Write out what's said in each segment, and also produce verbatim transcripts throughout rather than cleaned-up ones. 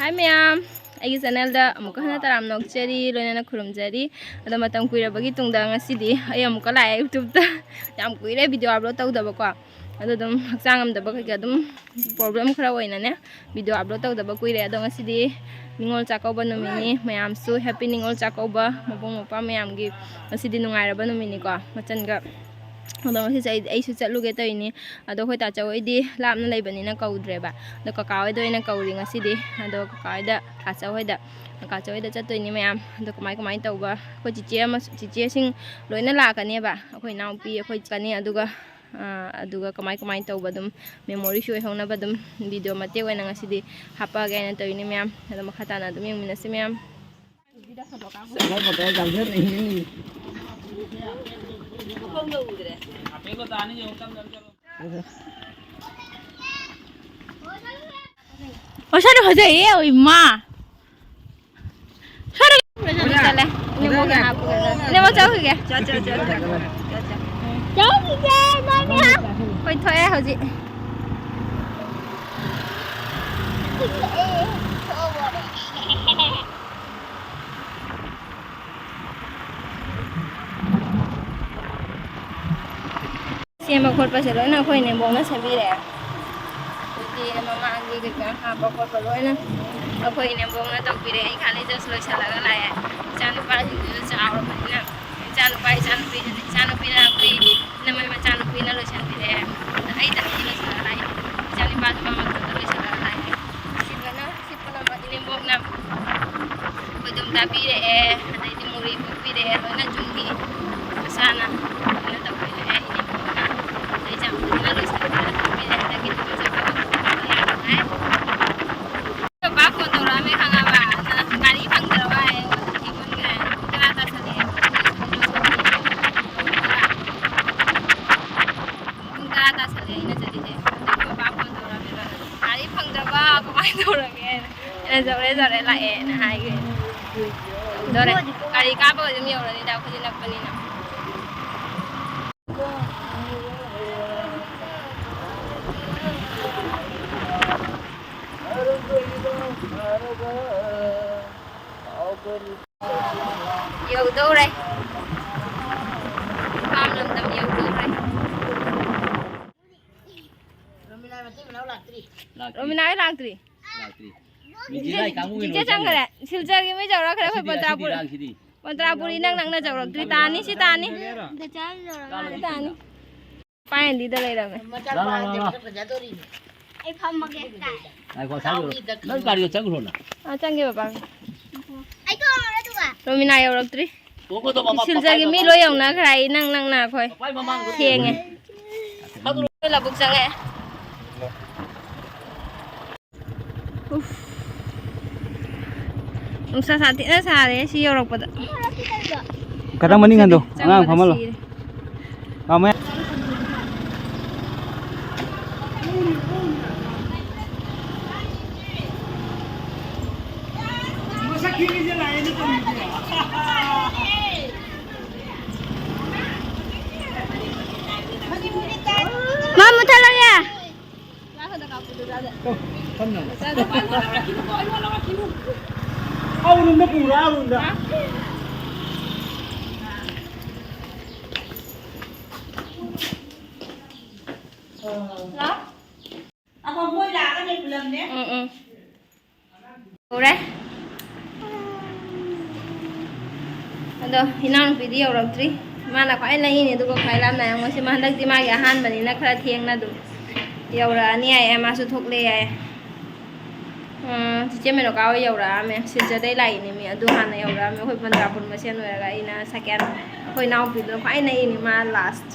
Hi ꯃꯌꯥꯝ, ꯑꯩꯒꯤ ꯆꯦꯅꯦꯜꯗ ꯑꯃꯨꯛꯀ ꯍꯟꯅ ꯇꯔꯥꯝꯅ ꯑꯣꯛꯆꯔꯤ, ꯂꯣꯏꯅꯅ ꯈꯨꯔꯨꯝꯖꯔꯤ꯫ ꯑꯗꯣ ꯃꯇꯝ ꯀꯨꯏꯔꯕꯒꯤ ꯇꯨꯡꯗ ꯉꯁꯤꯗꯤ ꯑꯩ ꯑꯃꯨꯛꯀ ꯂꯥꯛꯑꯦ ꯌꯨꯇ꯭ꯌꯨꯕꯇ꯫ ꯌꯥꯝ ꯀꯨꯏꯔꯦ ꯚꯤꯗꯤꯑꯣ ꯑꯞꯂꯣꯗ ꯇꯧꯗꯕꯀꯣ꯫ ꯑꯗꯣ ꯑꯗꯨꯝ ꯍꯛꯆꯥꯡ ꯉꯝꯗꯕ ꯀꯩꯀꯥ ꯑꯗꯨꯝ ꯄ꯭ꯔꯣꯕ꯭ꯂꯦꯝ ꯈꯔ ꯑꯣꯏꯅꯅꯦ ꯚꯤꯗꯤꯑꯣ ꯑꯞꯂꯣꯗ ꯇꯧꯗꯕ ꯀꯨꯏꯔꯦ꯫ ꯑꯗꯣ ꯉꯁꯤꯗꯤ ꯅꯤꯉꯣꯜ ꯆꯥꯛꯀꯧꯕ ꯅꯨꯃꯤꯠꯅꯤ꯫ ꯃꯌꯥꯝꯁꯨ ꯍꯦꯄꯤ ꯅꯤꯉꯣꯜ ꯆꯥꯛꯀꯧꯕ, ꯃꯕꯨꯡ ꯃꯧꯄ꯭ꯋꯥ ꯃꯌꯥꯝꯒꯤ ꯉꯁꯤꯗꯤ ꯅꯨꯡꯉꯥꯏꯔꯕ ꯅꯨꯃꯤꯠꯅꯤꯀꯣ꯫ ꯃꯆꯟꯒ ꯑꯗꯣ ꯉꯁꯤꯁꯦ ꯑꯩ, ꯑꯩꯁꯨ ꯆꯠꯂꯨꯒꯦ ꯇꯧꯔꯤꯅꯤ꯫ ꯑꯗꯣ ꯑꯩꯈꯣꯏ ꯇꯥꯆꯧ ꯍꯣꯏꯗꯤ ꯂꯥꯞꯅ ꯂꯩꯕꯅꯤꯅ ꯀꯧꯗ꯭ꯔꯦꯕ꯫ ꯑꯗꯣ ꯀꯀꯥ ꯍꯣꯏꯗ ꯑꯣꯏꯅ ꯀꯧꯔꯤ ꯉꯁꯤꯗꯤ꯫ ꯑꯗꯣ ꯀꯀꯥ ꯍꯣꯏꯗ, ꯀꯥꯆꯧ ꯍꯣꯏꯗ, ꯀꯥꯆꯧ ꯍꯣꯏꯗ ꯆꯠꯇꯣꯏꯅꯤ ꯃꯌꯥꯝ꯫ ꯑꯗꯣ ꯀꯃꯥꯏ ꯀꯃꯥꯏꯅ ꯇꯧꯕ, ꯑꯩꯈꯣꯏ ꯆꯤꯆꯦ ꯑꯃꯁꯨ, ꯆꯤꯆꯦꯁꯤꯡ ꯂꯣꯏꯅ ꯂꯥꯛꯀꯅꯦꯕ꯫ ꯑꯩꯈꯣꯏ ꯏꯅꯥꯎꯄꯤ, ꯑꯩꯈꯣꯏ ꯆꯠꯀꯅꯤ꯫ ꯑꯗꯨꯒ, ꯑꯥ, ꯑꯗꯨꯒ ꯀꯃꯥꯏ ꯀꯃꯥꯏꯅ ꯇꯧꯕ ꯑꯗꯨꯝ ꯃꯦꯃꯣꯔꯤꯁꯨ ꯑꯣꯏꯍꯧꯅꯕ ꯑꯗꯨꯝ ꯚꯤꯗꯤꯑꯣ ꯃꯇꯦꯛ ꯑꯣꯏꯅ ꯉꯁꯤꯗꯤ ꯍꯥꯞꯄꯛꯑꯒꯦ ꯍꯥꯏꯅ ꯇꯧꯔꯤꯅꯤ ꯃꯌꯥꯝ꯫ ꯑꯗꯣ ꯃꯈꯥ ꯇꯥꯅ ꯑꯗꯨꯝ ꯌꯦꯡꯃꯤꯟꯅꯁꯤ ꯃꯌꯥꯝ꯫ ꯑꯣ, ꯁ꯭ꯋꯥꯏꯗ ꯐꯖꯩꯌꯦ, ꯏꯃꯥ꯫ ꯁ꯭ꯋꯥꯏꯗ ꯆꯠꯂꯦ꯫ ꯏꯅꯦꯝꯕꯣꯛꯀꯤ ꯍꯥꯞꯄꯒ ꯆꯠꯂꯦ꯫ ꯏꯅꯦꯝꯕꯣꯛ ꯆꯧꯈꯤꯒꯦ꯫ ꯆꯠ, ꯆꯠ, ꯆꯠ, ꯆꯠ, ꯆꯠ, ꯆꯠ꯫ ꯆꯧꯈꯤꯒꯦ, ꯏꯕꯥꯅꯤ꯫ ꯑꯩꯈꯣꯏ ꯊꯣꯛꯑꯦ ꯍꯧꯖꯤꯛ꯫ ꯁꯦꯝꯕ ꯈꯣꯠꯄꯁꯦ ꯂꯣꯏꯅ ꯑꯩꯈꯣꯏ ꯏꯅꯦꯝꯕꯣꯛꯅ ꯁꯦꯝꯕꯤꯔꯛꯑꯦ꯫ ꯑꯗꯒꯤ ꯃꯃꯥꯡꯒꯤ ꯀꯩꯀꯥ ꯍꯥꯞꯄ ꯈꯣꯠꯄ ꯂꯣꯏꯅ ꯑꯩꯈꯣꯏ ꯏꯅꯦꯝꯕꯣꯛꯅ ꯇꯧꯕꯤꯔꯛꯑꯦ꯫ ꯑꯩ ꯈꯥꯂꯤ just ꯂꯣꯏꯁꯤꯜꯂꯒ ꯂꯥꯛꯑꯦ꯫ ꯏꯆꯥꯅꯨꯄꯥꯁꯤꯡꯗꯨꯁꯨ ꯆꯥꯎꯔꯕꯅꯤꯅ, ꯏꯆꯥꯅꯨꯄꯥ, ꯏꯆꯥꯅꯨꯄꯤꯗꯨꯅ, ꯏꯆꯥꯅꯨꯄꯤꯅ ꯑꯩꯈꯣꯏ ꯏꯅꯝꯃꯩ ꯃꯆꯥꯅꯨꯄꯤꯅ ꯂꯣꯏꯁꯤꯟꯕꯤꯔꯛꯑꯦ꯫ ꯑꯗ ꯑꯩꯗꯪꯗꯤ ꯂꯣꯏꯁꯤꯜꯂꯒ ꯂꯥꯛꯑꯦ꯫ ꯏꯆꯥꯅꯨꯄꯥꯁꯨ ꯃꯥ ꯃꯇꯣꯝꯇ ꯂꯣꯏꯁꯤꯜꯂꯒ ꯂꯥꯛꯑꯦ꯫ ꯁꯤ ꯂꯣꯏꯅ ꯁꯤ ꯄꯨꯝꯅꯃꯛ ꯏꯅꯦꯝꯕꯣꯛꯅ ꯈꯣꯏꯗꯨꯝ ꯇꯥꯕꯤꯔꯛꯑꯦ, ꯑꯗꯩꯗꯤ ꯃꯣꯔꯤ ꯀꯣꯛꯄꯤꯔꯛꯑꯦ, ꯂꯣꯏꯅ ꯌꯨꯝꯒꯤ ꯃꯁꯥꯅ ꯂꯣꯏꯅ ꯇꯧꯕꯤꯔꯛꯑꯦ ꯏꯅꯦꯝꯕꯣꯛꯅ꯫ ꯑꯗꯩ ꯌꯥꯝ ꯐꯖꯅ ꯂꯣꯏꯁꯤꯟꯕꯤꯔꯦ, ꯊꯝꯕꯤꯔꯦ꯫ ꯍꯟꯗꯛꯀꯤ ꯊꯕꯛꯁꯦ ꯌꯥꯝ ꯅꯨꯡꯉꯥꯏ꯫ ꯕꯕꯥ ꯐꯣꯟ ꯇꯧꯔꯛꯑꯝꯃꯦ ꯈꯪꯉꯕ? ꯑꯗꯨꯅ ꯒꯥꯔꯤ ꯐꯪꯗ꯭ꯔꯕ ꯍꯥꯏꯌꯦ, ꯑꯩꯉꯣꯟꯗ ꯊꯦꯡꯃꯟꯈ꯭ꯔꯦ꯫ ꯄꯨꯡ ꯇꯔꯥ ꯇꯥꯁꯜꯂꯛꯑꯦ꯫ ꯄꯨꯡ ꯇꯔꯥ ꯇꯥꯁꯜꯂꯛꯑꯦ ꯑꯩꯅ ꯆꯠꯂꯤꯁꯦ꯫ ꯑꯗꯩ ꯑꯩꯈꯣꯏ ꯕꯕꯥ ꯐꯣꯟ ꯇꯧꯔꯛꯑꯝꯃꯦꯕ꯫ ꯒꯥꯔꯤ ꯐꯪꯗ꯭ꯔꯕ ꯀꯃꯥꯏꯅ ꯇꯧꯔꯒꯦ? ꯑꯩꯅ ꯖꯧꯔꯦ ꯖꯧꯔꯦ ꯂꯥꯛꯑꯦꯅ ꯍꯥꯏꯈ꯭ꯔꯦ꯫ ꯌꯧꯗꯣꯔꯦ꯫ ꯒꯥꯔꯤ ꯀꯥꯞꯄꯒ ꯑꯗꯨꯝ ꯌꯧꯔꯅꯤꯗ, ꯑꯩꯈꯣꯏꯗꯤ ꯅꯛꯄꯅꯤꯅ꯫ ꯌꯧꯗꯧꯔꯦ꯫ ꯏꯄꯥꯝ ꯂꯝꯗꯝ ꯌꯧꯗꯧꯔꯦ꯫ ꯔꯣꯃꯤꯅꯥ ꯍꯣꯏ ꯂꯥꯛꯇ꯭ꯔꯤ꯫ ꯂꯥꯛꯇ꯭ꯔꯤ꯫ ꯂꯥꯛꯇ꯭ꯔꯤ꯫ ꯃꯤꯡꯁꯦ ꯂꯥꯏ ꯀꯥꯡꯕꯨꯒꯤ ꯆꯤꯆꯦ ꯂꯣꯏ ꯆꯪꯈ꯭ꯔꯦ꯫ ꯆꯪꯈ꯭ꯔꯦ꯫ ꯁꯤꯜꯆꯔꯒꯤ ꯃꯩ ꯆꯥꯎꯔꯛꯈ꯭ꯔꯦ ꯑꯩꯈꯣꯏ ꯑꯁꯤꯗꯤ, ꯑꯁꯤꯗꯤ ꯄꯟꯇ꯭ꯔꯥꯄꯨꯔ꯫ ꯂꯥꯡꯁꯤꯗꯤ꯫ ꯄꯟꯇ꯭ꯔꯥꯄꯨꯔꯤ ꯅꯪ ꯅꯪꯅ ꯆꯥꯎꯔꯛꯇ꯭ꯔꯤ꯫ ꯇꯥꯅꯤ ꯁꯤ ꯇꯥꯅꯤ꯫ ꯁꯤ ꯇꯥꯅꯤ꯫ ꯄꯥꯏꯟꯗꯤꯗ ꯂꯩꯔꯝꯃꯦ꯫ ꯂꯥ, ꯂꯥ, ꯂꯥ, ꯂꯥ꯫ ꯑꯩ ꯐꯝꯃꯒꯦ꯫ ꯉꯥꯏꯈꯣ, ꯁ꯭ꯋꯥꯏꯗ ꯂꯩꯔꯣ꯫ ꯅꯪ ꯒꯥꯔꯤꯗ ꯆꯪꯈ꯭ꯔꯣ ꯅꯪ꯫ ꯑꯥ, ꯆꯪꯒꯦ ꯕꯕꯥ꯫ ꯑꯩ ꯇꯣꯡꯉꯔꯣꯏ ꯑꯗꯨꯒ꯫ ꯔꯣꯃꯤꯅꯥ ꯌꯧꯔꯛꯇ꯭ꯔꯤ꯫ ꯇꯣꯡꯉꯣ, ꯇꯣꯡꯉꯣ, ꯃꯄꯥ-, ꯁꯤꯜꯆꯔꯒꯤ ꯃꯄꯥ-, ꯃꯤ ꯂꯣꯏ ꯌꯧꯅꯈ꯭ꯔꯦ, ꯑꯩ ꯅꯪ ꯅꯪ ꯅꯥꯈꯣꯏ꯫ ꯃꯄꯥ ꯃꯃꯥꯡꯗ ꯊꯦꯡꯉꯦ꯫ ꯂꯧꯕꯨꯛ ꯆꯪꯉꯦ꯫ ꯎꯐ꯫ ꯅꯨꯡꯁꯥ ꯁꯥꯊꯤꯅ ꯁꯥꯔꯦ ꯁꯤ ꯌꯧꯔꯛꯄꯗ꯫ ꯈꯤꯇꯪ ꯃꯅꯤꯡ ꯍꯟꯗꯣ, ꯑꯉꯥꯡ ꯆꯪꯕꯗ ꯐꯝꯍꯜꯂꯣ꯫ ꯁꯤꯔꯦ꯫ ꯃꯥꯃ꯫ ꯃꯥ ꯃꯨꯊꯠꯂꯒꯦ꯫ ꯎꯝ, ꯎꯝ꯫ ꯎꯔꯦ꯫ ꯑꯗꯣ ꯏꯅꯥꯎꯅꯨꯄꯤꯗꯤ ꯌꯧꯔꯛꯇ꯭ꯔꯤ꯫ ꯃꯥꯅ ꯈ꯭ꯋꯥꯏ ꯂꯩꯉꯤꯅꯦ, ꯑꯗꯨꯒ ꯈ꯭ꯋꯥꯏ ꯂꯥꯞꯅ ꯌꯦꯡꯉꯣ꯫ ꯁꯤ ꯃꯥ ꯍꯟꯗꯛꯇꯤ ꯃꯥꯒꯤ ꯑꯍꯥꯟꯕꯅꯤꯅ ꯈꯔ ꯊꯦꯡꯅ ꯑꯗꯨꯝ ꯌꯧꯔꯛꯑꯅꯤ ꯍꯥꯏꯌꯦ꯫ ꯃꯥꯁꯨ ꯊꯣꯛꯂꯛꯑꯦ ꯍꯥꯏꯌꯦ꯫ ꯎꯝ, ꯆꯤꯆꯦ ꯃꯦꯅꯣꯀꯥ ꯍꯣꯏ ꯌꯧꯔꯛꯑꯝꯃꯦ꯫ ꯁꯤꯜꯆꯔꯗꯩ ꯂꯥꯛꯏꯅꯦ ꯃꯤ꯫ ꯑꯗꯨ ꯍꯥꯟꯅ ꯌꯧꯔꯛꯑꯝꯃꯦ꯫ ꯑꯩꯈꯣꯏ ꯄꯟꯗ꯭ꯔꯥꯄꯨꯔ ꯃꯁꯦꯟ ꯑꯣꯏꯔꯒ ꯑꯩꯅ second꯫ ꯑꯩꯈꯣꯏ ꯏꯅꯥꯎꯄꯤꯗꯨꯅ ꯈ꯭ꯋꯥꯏ ꯅꯛꯏꯅꯦ, ꯃꯥ last꯫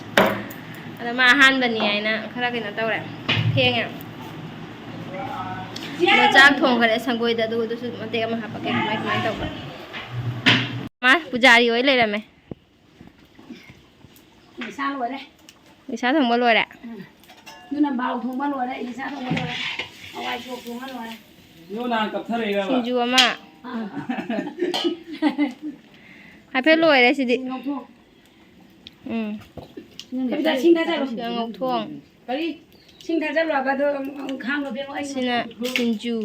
ꯑꯗꯣ ꯃꯥ ꯑꯍꯥꯟꯕꯅꯤ ꯍꯥꯏꯅ ꯈꯔ ꯀꯩꯅꯣ ꯇꯧꯔꯦ꯫ ꯊꯦꯡꯉꯦ꯫ ꯑꯗꯣ ꯆꯥꯛ ꯊꯣꯡꯈꯔꯦ ꯁꯪꯒꯣꯏꯗ, ꯑꯗꯨꯒ ꯑꯗꯨꯁꯨ ꯃꯇꯦꯛ ꯑꯃ ꯍꯥꯞꯄꯛꯀꯦ ꯀꯃꯥꯏ ꯀꯃꯥꯏꯅ ꯇꯧꯕ꯫ ꯃꯥ ꯄꯨꯖꯥꯔꯤ ꯑꯣꯏ ꯂꯩꯔꯝꯃꯦ꯫ ꯏꯁꯥ ꯂꯣꯏꯔꯦ꯫ ꯏꯁꯥ ꯊꯣꯡꯕ ꯂꯣꯏꯔꯦ꯫ ꯎꯝ꯫ ꯑꯗꯨꯅ ꯕꯥꯎ ꯊꯣꯡꯕ ꯂꯣꯏꯔꯦ, ꯏꯁꯥ ꯊꯣꯡꯕ ꯂꯣꯏꯔꯦ, ꯍꯋꯥꯏ ꯁꯣꯛ ꯊꯣꯡꯕ ꯂꯣꯏꯔꯦ꯫ ꯅꯪ ꯅꯍꯥꯟ ꯀꯞꯊꯔꯛꯏꯔꯕ? ꯁꯤꯡꯖꯨ ꯑꯃ꯫ ꯑꯥ꯫ ꯍꯥꯏꯐꯦꯠ ꯂꯣꯏꯔꯦ ꯁꯤꯗꯤ꯫ ꯉꯧꯊꯣꯛ꯫ ꯎꯝ꯫ ꯀꯕꯤꯇꯥ, ꯁꯤꯡꯗ ꯆꯠꯂꯣ꯫ ꯁꯤꯗ ꯉꯧꯊꯣꯛ꯫ ꯀꯔꯤ? ꯏꯁꯤꯡ ꯊꯥꯖꯜꯂꯣ ꯍꯥꯏꯕ ꯑꯗꯣ, ꯎꯝ, ꯈꯥꯡꯗꯣ ꯄꯦꯡꯉꯣ ꯑꯩ ꯁꯤꯅ ꯁꯤꯡꯖꯨ꯫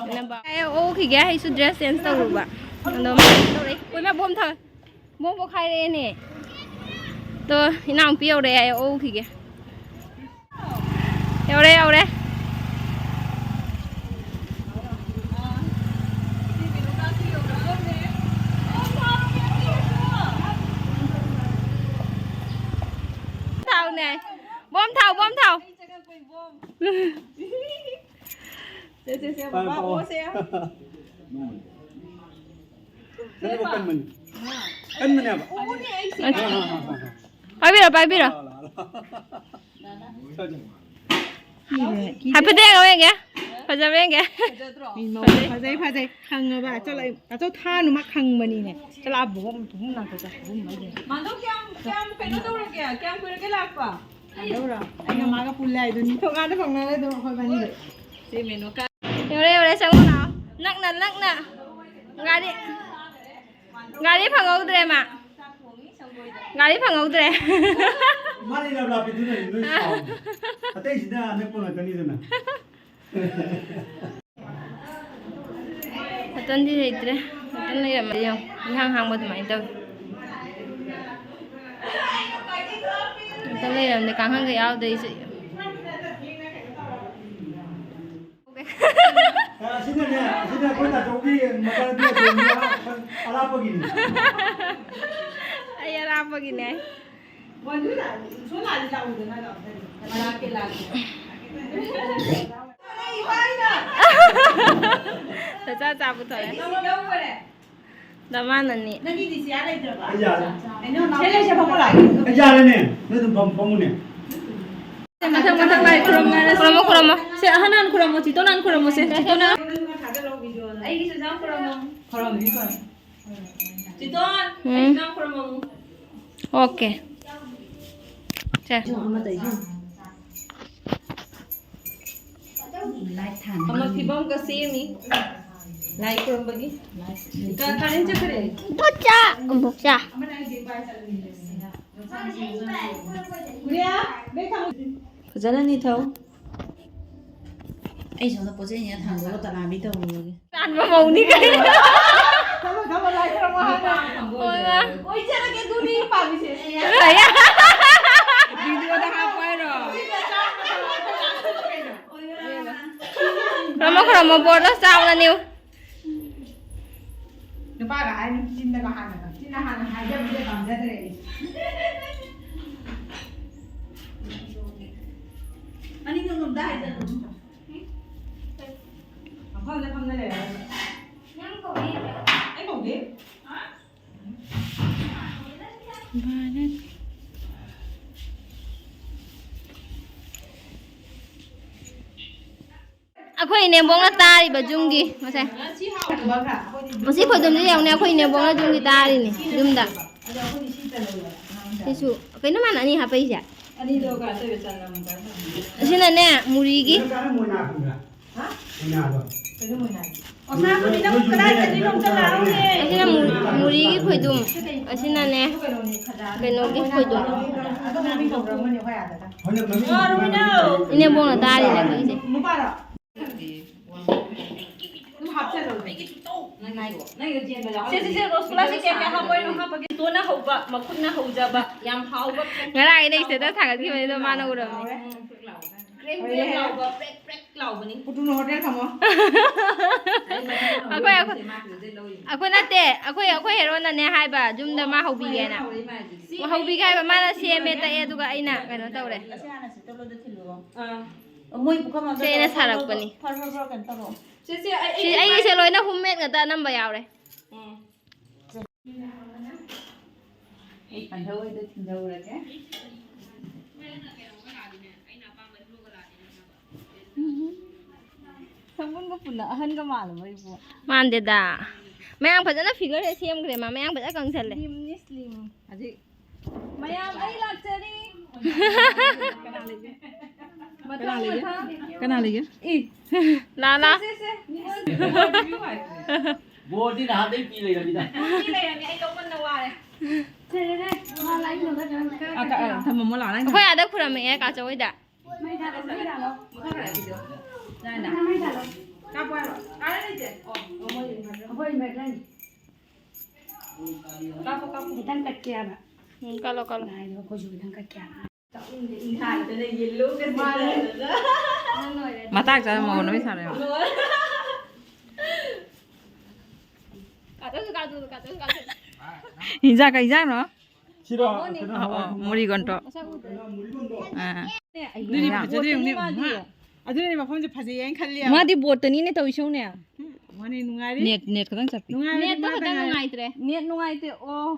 ꯑꯩꯅ ꯕ-, ꯑꯩ ꯑꯣꯛꯈꯤꯒꯦ, ꯑꯩꯁꯨ dress change ꯇꯧꯔꯨꯕ꯫ ꯑꯗꯣ ꯃꯥ ꯇꯧꯔꯛꯏ꯫ ꯀꯣꯏꯃꯥ ꯕꯣꯝ ꯊꯥꯎ-, ꯕꯣꯝ ꯄꯣꯈꯥꯏꯔꯛꯑꯦꯅꯦ꯫ ꯇꯣ, ꯏꯅꯥꯎꯄꯤ ꯌꯧꯔꯛꯑꯦ, ꯑꯩ ꯑꯣꯛꯈꯤꯒꯦ꯫ ꯌꯧꯔꯦ, ꯌꯧꯔꯦ꯫ ꯊꯥꯎꯅꯦ꯫ ꯕꯣꯝ ꯊꯥꯎ, ꯕꯣꯝ ꯊꯥꯎ꯫ ꯁꯦ, ꯁꯦ, ꯁꯦ, ꯕꯕꯥ, ꯄꯥꯏꯌꯨꯀꯣ꯫ ꯑꯣ, ꯁꯦ꯫ ꯅꯪꯕꯨ ꯀꯟꯕꯅꯤ꯫ ꯀꯟꯕꯅꯦꯕ꯫ ꯑꯣꯅꯦ ꯑꯩꯁꯦ꯫ ꯑꯥ, ꯑꯥ, ꯑꯥ, ꯑꯥ꯫ ꯄꯥꯏꯕꯤꯔꯣ, ꯄꯥꯏꯕꯤꯔꯣ꯫ ꯂꯥ, ꯂꯥ, ꯂꯥ꯫ ꯁꯣꯏꯗ꯭ꯔꯦ꯫ ꯍꯥꯏꯐꯦꯠꯇ ꯌꯦꯡꯉꯣ ꯌꯦꯡꯒꯦ꯫ ꯐꯖꯕ꯭ꯔꯥ ꯌꯦꯡꯒꯦ꯫ ꯐꯖꯗ꯭ꯔꯣ? ꯃꯤ ꯃꯑꯣꯡ ꯐꯖꯩ, ꯐꯖꯩ꯫ ꯈꯪꯉꯕ? ꯆꯠꯂꯣ, ꯑꯆꯧ ꯊꯥꯅꯨ ꯃꯥ ꯈꯪꯕꯅꯤꯅꯦ꯫ ꯆꯠꯂꯣ, ꯑꯥ, ꯕꯣꯝ, ꯕꯣꯝ ꯅꯥꯀꯣꯛꯇ, ꯕꯣꯝ ꯍꯥꯏꯁꯦ꯫ ꯃꯥꯗꯣ ꯀꯌꯥꯝ, ꯀꯌꯥꯝ ꯀꯩꯅꯣ ꯇꯧꯔꯒꯦ? ꯀꯌꯥꯝ ꯀꯨꯏꯔꯒꯦ ꯂꯥꯛꯄ? ꯀꯝꯗꯧꯔꯣ? ꯑꯩꯅ ꯃꯥꯒ ꯄꯨꯜꯂꯦ ꯍꯥꯏꯗꯨꯅꯤ꯫ ꯊꯣꯡꯒꯥꯟꯗ ꯐꯪꯅꯔꯦ ꯑꯗꯨꯝ ꯑꯩꯈꯣꯏ ꯃꯅꯤꯡꯗ꯫ ꯁꯤ ꯃꯦꯅꯨ ꯀꯥꯔꯗ꯫ ꯌꯧꯔꯦ, ꯌꯧꯔꯦ, ꯆꯪꯉꯣ ꯂꯥꯛꯑꯣ꯫ ꯅꯛꯅ, ꯅꯛꯅ꯫ ꯒꯥꯔꯤ, ꯒꯥꯔꯤ ꯐꯪꯍꯧꯗ꯭ꯔꯦ ꯃꯥ꯫ ꯒꯥꯔꯤ ꯐꯪꯍꯧꯗ꯭ꯔꯦ꯫ ꯃꯥꯅ ꯏꯂꯥꯞ ꯂꯥꯞꯄꯤꯗꯨꯅꯅꯤ ꯅꯣꯏ ꯁꯥꯎꯔꯤꯗꯣ꯫ ꯑꯇꯩꯁꯤꯅ ꯑꯅꯛꯄ ꯉꯥꯛꯇꯅꯤꯗꯅ꯫ ꯃꯇꯟꯗꯤ ꯂꯩꯇ꯭ꯔꯦ꯫ ꯃꯇꯟ ꯂꯩꯔꯝꯃꯗꯤ ꯌꯦꯡꯉꯨ꯫ ꯏꯍꯥꯡ ꯍꯥꯡꯕ ꯑꯗꯨꯃꯥꯏꯅ ꯇꯧꯋꯤ꯫ ꯃꯇꯟ ꯂꯩꯔꯝꯗꯦ꯫ ꯀꯥꯡꯈꯟꯒ ꯌꯥꯎꯗꯦ ꯑꯩꯁꯨ꯫ ꯑꯁꯤꯅꯅꯦ, ꯑꯁꯤꯅ ꯑꯩꯈꯣꯏ ꯇꯥꯆꯧꯒꯤ ꯃꯆꯥꯅꯨꯄꯤ ꯑꯇꯣꯝꯕꯤ ꯑꯔꯥꯞ-, ꯑꯔꯥꯞꯄꯒꯤꯅꯤ꯫ ꯑꯩ ꯑꯔꯥꯞꯄꯒꯤꯅꯦ꯫ ꯂꯥꯛꯀꯦ, ꯂꯥꯛꯀꯦ꯫ ꯆꯥ ꯆꯥ ꯄꯨꯊꯣꯔꯛꯑꯦ꯫ ꯗꯃꯥꯅꯅꯤ꯫ ꯅꯪꯒꯤꯗꯤ ꯁꯤ ꯑꯥ ꯂꯩꯇ꯭ꯔꯕ? ꯑꯩ ꯌꯥꯔꯦ꯫ ꯀꯩꯅꯣ, ꯁꯤ ꯂꯩꯁꯦ, ꯐꯝꯃꯣ ꯂꯥꯛꯑꯣ꯫ ꯑꯩ ꯌꯥꯔꯦꯅꯦ꯫ ꯅꯣꯏ ꯑꯗꯨꯝ ꯐꯝ-, ꯐꯝꯃꯨꯅꯦ꯫ ꯃꯊꯪ, ꯃꯊꯪ ꯂꯥꯏ ꯈꯨꯔꯨꯝꯅꯔꯁꯤ꯫ ꯈꯨꯔꯨꯝꯃꯣ, ꯈꯨꯔꯨꯝꯃꯣ꯫ ꯁꯦ, ꯑꯍꯟ ꯍꯥꯟꯅ ꯈꯨꯔꯨꯝꯃꯣ, ꯆꯤꯇꯣꯟ ꯍꯥꯟꯅ ꯈꯨꯔꯨꯝꯃꯣꯁꯦ, ꯆꯤꯇꯣꯟ ꯍꯥꯟꯅ꯫ ꯑꯩꯒꯤꯁꯨ ꯌꯥꯝ ꯈꯨꯔꯨꯝꯃꯣ꯫ ꯈꯨꯔꯨꯝꯃꯤ, ꯈꯨꯔꯨꯝꯃꯤ꯫ ꯆꯤꯇꯣꯟ, ꯎꯝ꯫ ꯑꯩꯒꯤꯁꯨ ꯌꯥꯝ ꯈꯨꯔꯨꯝꯃꯣ꯫ ꯑꯣꯀꯦ꯫ ꯁꯦ꯫ ꯑꯃ ꯐꯤꯕꯝꯒ ꯁꯦꯝꯃꯤ꯫ ꯂꯥꯏ ꯈꯨꯔꯨꯝꯕꯒꯤ꯫ ꯀ-, ꯀꯔꯦꯟ ꯆꯠꯈ꯭ꯔꯦ꯫ ꯕꯣꯛꯆꯥ! ꯕꯣꯛꯆꯥ! ꯒꯨꯔꯤꯌꯥ, ꯕꯦꯛ ꯊꯝꯃꯨ꯫ ꯐꯖꯅ ꯅꯤꯊꯧ꯫ ꯑꯩ ꯁꯣꯝꯗ ꯄꯣꯠ ꯆꯩ ꯊꯥꯡꯗꯣꯛꯑꯒ ꯇꯅꯥꯕꯤ ꯇꯧꯔꯨꯔꯒꯦ꯫ ꯇꯥꯟꯕ ꯃꯧꯅꯤ ꯀꯩꯅꯣ꯫ ꯊꯝꯃꯣ, ꯊꯝꯃꯣ, ꯂꯥꯏ ꯈꯨꯔꯨꯝꯃꯣ ꯍꯥꯟꯅ꯫ ꯍꯣꯏ, ꯃꯥ꯫ ꯑꯣꯏꯖꯔꯒꯦ, ꯑꯗꯨꯅꯤ ꯄꯥꯝꯃꯤꯁꯦ꯫ ꯚꯤꯗꯤꯑꯣꯗ ꯍꯥꯞꯄꯣ ꯍꯥꯏꯔꯣ? ꯈꯨꯔꯨꯝꯃꯣ, ꯈꯨꯔꯨꯝꯃꯣ, ꯕꯣꯔꯗꯣ ꯆꯥꯎꯅ ꯅꯤꯌꯨ꯫ ꯅꯨꯄꯥꯒ ꯍꯥꯏ, ꯅꯨꯄꯤ ꯆꯤꯟꯗꯒ ꯍꯥꯟꯅꯒ꯫ ꯆꯤꯟꯅ ꯍꯥꯟꯅ ꯍꯥꯏꯖꯕꯁꯦ ꯄꯥꯝꯖꯗ꯭ꯔꯦ ꯑꯩ꯫ ꯑꯅꯤꯃꯛ ꯂꯣꯝꯗ ꯍꯥꯏꯖꯜꯂꯣ꯫ ꯃꯐꯝꯗ ꯐꯝꯗ ꯂꯩꯔꯦ꯫ ꯅꯪ ꯀꯧꯏ? ꯑꯩ ꯀꯧꯗꯦ꯫ ꯑꯩꯈꯣꯏ ꯏꯅꯦꯝꯕꯣꯛꯅ ꯇꯥꯔꯤꯕ ꯌꯨꯝꯒꯤ ꯉꯁꯥꯏ꯫ ꯃꯁꯤ ꯈꯣꯏꯗꯨꯝꯁꯤ ꯌꯦꯡꯉꯨꯅꯦ, ꯑꯩꯈꯣꯏ ꯏꯅꯦꯝꯕꯣꯛꯅ ꯌꯨꯝꯒꯤ ꯇꯥꯔꯤꯅꯤ ꯌꯨꯝꯗ꯫ ꯁꯤꯁꯨ ꯀꯩꯅꯣ ꯃꯥꯅ ꯑꯅꯤ ꯍꯥꯞꯄꯛꯏꯁꯦ? ꯑꯁꯤꯅꯅꯦ ꯃꯨꯔꯤꯒꯤ꯫ ꯑꯁꯤꯅ ꯃꯨ-, ꯃꯨꯔꯤꯒꯤ ꯈꯣꯏꯗꯨꯝ꯫ ꯑꯁꯤꯅꯅꯦ ꯀꯩꯅꯣꯒꯤ ꯈꯣꯏꯗꯨꯝ꯫ ꯏꯅꯦꯝꯕꯣꯛꯅ ꯇꯥꯔꯤꯅꯦ ꯑꯩꯈꯣꯏꯒꯤꯁꯦ꯫ ꯁꯦ, ꯁꯦ, ꯁꯦ, ꯔꯣꯁ ꯀꯨꯂꯥꯁꯦ ꯀꯌꯥ ꯀꯌꯥ ꯍꯥꯞꯄꯣ ꯍꯥꯏꯅꯣ ꯍꯥꯞꯄꯒꯦ꯫ ꯇꯣꯟꯅ ꯍꯧꯕ, ꯃꯈꯨꯠꯅ ꯍꯧꯖꯕ, ꯌꯥꯝ ꯍꯥꯎꯕ꯫ ꯉꯔꯥꯡ ꯑꯩꯅ status ꯊꯥꯒꯠꯈꯤꯕꯅꯤꯗꯣ ꯃꯥꯅ ꯎꯔꯝꯃꯦ꯫ ꯀ꯭ꯔꯦꯛ ꯀ꯭ꯔꯦꯛ ꯂꯥꯎꯕ, ꯄ꯭ꯔꯦꯛ ꯄ꯭ꯔꯦꯛ ꯂꯥꯎꯕꯅꯤ꯫ ꯄꯨꯇꯨꯅ ꯍꯣꯇꯦꯜ ꯊꯝꯃꯣ꯫ ꯑꯩꯈꯣꯏ, ꯑꯩꯈꯣꯏ, ꯑꯩꯈꯣꯏ ꯅꯠꯇꯦ, ꯑꯩꯈꯣꯏ, ꯑꯩꯈꯣꯏ ꯍꯦꯔꯣꯅꯅꯦ ꯍꯥꯏꯕ, ꯌꯨꯝꯗ ꯃꯥ ꯍꯧꯕꯤꯒꯦꯅ꯫ ꯍꯧꯕꯤꯒꯦ ꯍꯥꯏꯕ, ꯃꯥꯅ ꯁꯦꯝꯃꯦ, ꯇꯛꯑꯦ, ꯑꯗꯨꯒ ꯑꯩꯅ ꯀꯩꯅꯣ ꯇꯧꯔꯦ꯫ ꯑꯁꯤ ꯍꯥꯟꯅ ꯁꯤ ꯇꯧꯔꯣꯗ ꯊꯤꯜꯂꯨꯔꯣ꯫ ꯑꯥ꯫ ꯃꯣꯏ ꯄꯨꯈꯝ ꯑꯝꯗ ꯁꯤ ꯑꯩꯅ ꯇꯧꯔꯣ, ꯁꯥꯔꯛꯄꯅꯤ꯫ ꯐꯔ ꯐꯔ ꯐꯔ ꯀꯩꯅꯣ ꯇꯧꯔꯣ꯫ ꯁꯦ, ꯁꯦ, ꯑꯩ, ꯁꯤ ꯑꯩ, ꯑꯩꯒꯤꯁꯦ ꯂꯣꯏꯅ homemade ꯉꯥꯛꯇ ꯑꯅꯝꯕ ꯌꯥꯎꯔꯦ꯫ ꯎꯝ꯫ ꯑꯩ ꯄꯥꯟꯊꯧ ꯍꯣꯏꯗ ꯊꯤꯟꯗꯧꯔꯒꯦ꯫ ꯁꯝꯕꯨꯟꯒ ꯄꯨꯟꯅ ꯑꯍꯟꯒ ꯃꯥꯜꯂꯕ ꯑꯩꯕꯨ꯫ ꯃꯥꯟꯗꯦꯗ꯫ ꯃꯌꯥꯡ ꯐꯖꯅ figure ꯁꯦꯝꯈ꯭ꯔꯦ ꯃꯥ, ꯃꯌꯥꯡ ꯐꯖꯅ ꯀꯪꯁꯜꯂꯦ꯫ Slimꯅꯤ, slim꯫ ꯍꯧꯖꯤꯛ ꯃꯌꯥꯝ, ꯑꯩ ꯂꯥꯛꯆꯔꯤ꯫ ꯀꯅꯥ ꯂꯩꯒꯦ? ꯃꯊꯪ, ꯀꯅꯥ ꯂꯩꯒꯦ? ꯃꯊꯪ꯫ ꯀꯅꯥ ꯂꯩꯒꯦ? ꯏ꯫ ꯂꯥ, ꯂꯥ꯫ ꯁꯦ, ꯁꯦ, ꯁꯦ꯫ ꯕꯣꯔꯗꯤ ꯅꯍꯥꯟꯗꯩ ꯄꯤ ꯂꯩꯔꯃꯤꯗ꯫ ꯕꯣꯔꯗꯤ ꯂꯩꯔꯝꯃꯤ, ꯑꯩ ꯂꯧꯃꯟꯅ ꯋꯥꯔꯦ꯫ ꯁꯦ, ꯁꯦ, ꯁꯦ꯫ ꯃꯥ ꯂꯥꯏ ꯈꯨꯔꯨꯝꯕ ꯆꯪꯉꯛꯀꯦ꯫ ꯑ, ꯀ-, ꯑ, ꯊꯝꯃꯝꯃꯣ, ꯂꯥ, ꯅꯪ ꯑꯩꯈꯣꯏ ꯑꯥꯗ ꯈꯨꯔꯝꯃꯛꯑꯦ, ꯀꯥꯆꯧ ꯍꯣꯏꯗ꯫ ꯃꯩ ꯊꯥꯜꯂꯣ, ꯃꯩ ꯊꯥꯜꯂꯣ꯫ ꯃꯈꯥ ꯀꯥꯏ ꯄꯤꯗꯣ? ꯅꯥꯏꯅ꯫ ꯃꯩ ꯊꯥꯜꯂꯣ꯫ ꯀꯥꯞꯄꯣ ꯍꯥꯏꯔꯣ? ꯀꯥꯏꯗ ꯂꯩꯒꯦ? ꯑꯣ, ꯑꯣ, ꯃꯣꯏ ꯏꯟꯚꯔꯇꯔꯅꯤ꯫ ꯀꯥꯞꯄꯣ, ꯀꯥꯞꯄꯣ꯫ ꯈꯤꯇꯪ ꯀꯠꯀꯦ ꯍꯥꯏꯕ꯫ ꯎꯝ, ꯀꯠꯂꯣ, ꯀꯠꯂꯣ꯫ ꯉꯥꯏꯗꯣ, ꯑꯩꯈꯣꯏꯁꯨ ꯈꯤꯇꯪ ꯀꯠꯀꯦ ꯍꯥꯏꯕ꯫ ꯃꯇꯥꯡ ꯆꯥꯗꯅ ꯃꯧ ꯅꯨꯄꯤ ꯁꯥꯔꯦꯕ꯫ ꯀꯥꯞꯊꯣꯛꯁꯤ, ꯀꯥꯞꯊꯣꯛꯁꯤ, ꯀꯥꯞꯊꯣꯛꯁꯤ, ꯀꯥꯞꯊꯣꯛꯁꯤ꯫ ꯏꯟꯖꯥꯡ ꯀꯩ ꯏꯟꯖꯥꯡꯅꯣ? ꯁꯤꯔꯣ? ꯀꯩꯅꯣ, ꯑꯣ, ꯑꯣ, ꯍꯋꯥꯏ ꯃꯨꯔꯤ ꯒꯣꯟꯇꯣ꯫ ꯃꯁꯛ ꯎꯗ꯭ꯔꯦ꯫ ꯑꯥ꯫ ꯑꯗꯨꯅꯤ ꯐꯖꯗꯣꯏ ꯌꯦꯡꯉꯨꯅꯦ꯫ ꯃꯥꯗꯤ꯫ ꯃꯥ-, ꯑꯗꯨꯅꯅꯦ ꯃꯐꯝꯁꯦ ꯐꯖꯩ ꯍꯥꯏꯅ ꯈꯜꯂꯤ ꯍꯥꯏꯕ꯫ ꯃꯥꯗꯤ ꯕꯣꯠꯇꯅꯤꯅꯦ ꯇꯧꯔꯤꯁꯦ ꯌꯦꯡꯉꯨꯅꯦ꯫ ꯎꯝ, ꯃꯥꯅꯦ, ꯅꯨꯡꯉꯥꯏꯔꯤ꯫ ꯅꯦꯠ, ꯅꯦꯠ ꯈꯛꯇꯪ ꯆꯞꯄꯤ꯫ ꯅꯨꯡꯉꯥꯏꯕꯗꯤ ꯅꯦꯠꯇꯣ ꯃꯥꯇ ꯈꯛꯇꯪ ꯉꯥꯏꯔꯦ꯫ ꯅꯨꯡꯉꯥꯏꯇ꯭ꯔꯦ꯫ ꯅꯦꯠ ꯅꯨꯡꯉꯥꯏꯇꯦ꯫ ꯑꯣ꯫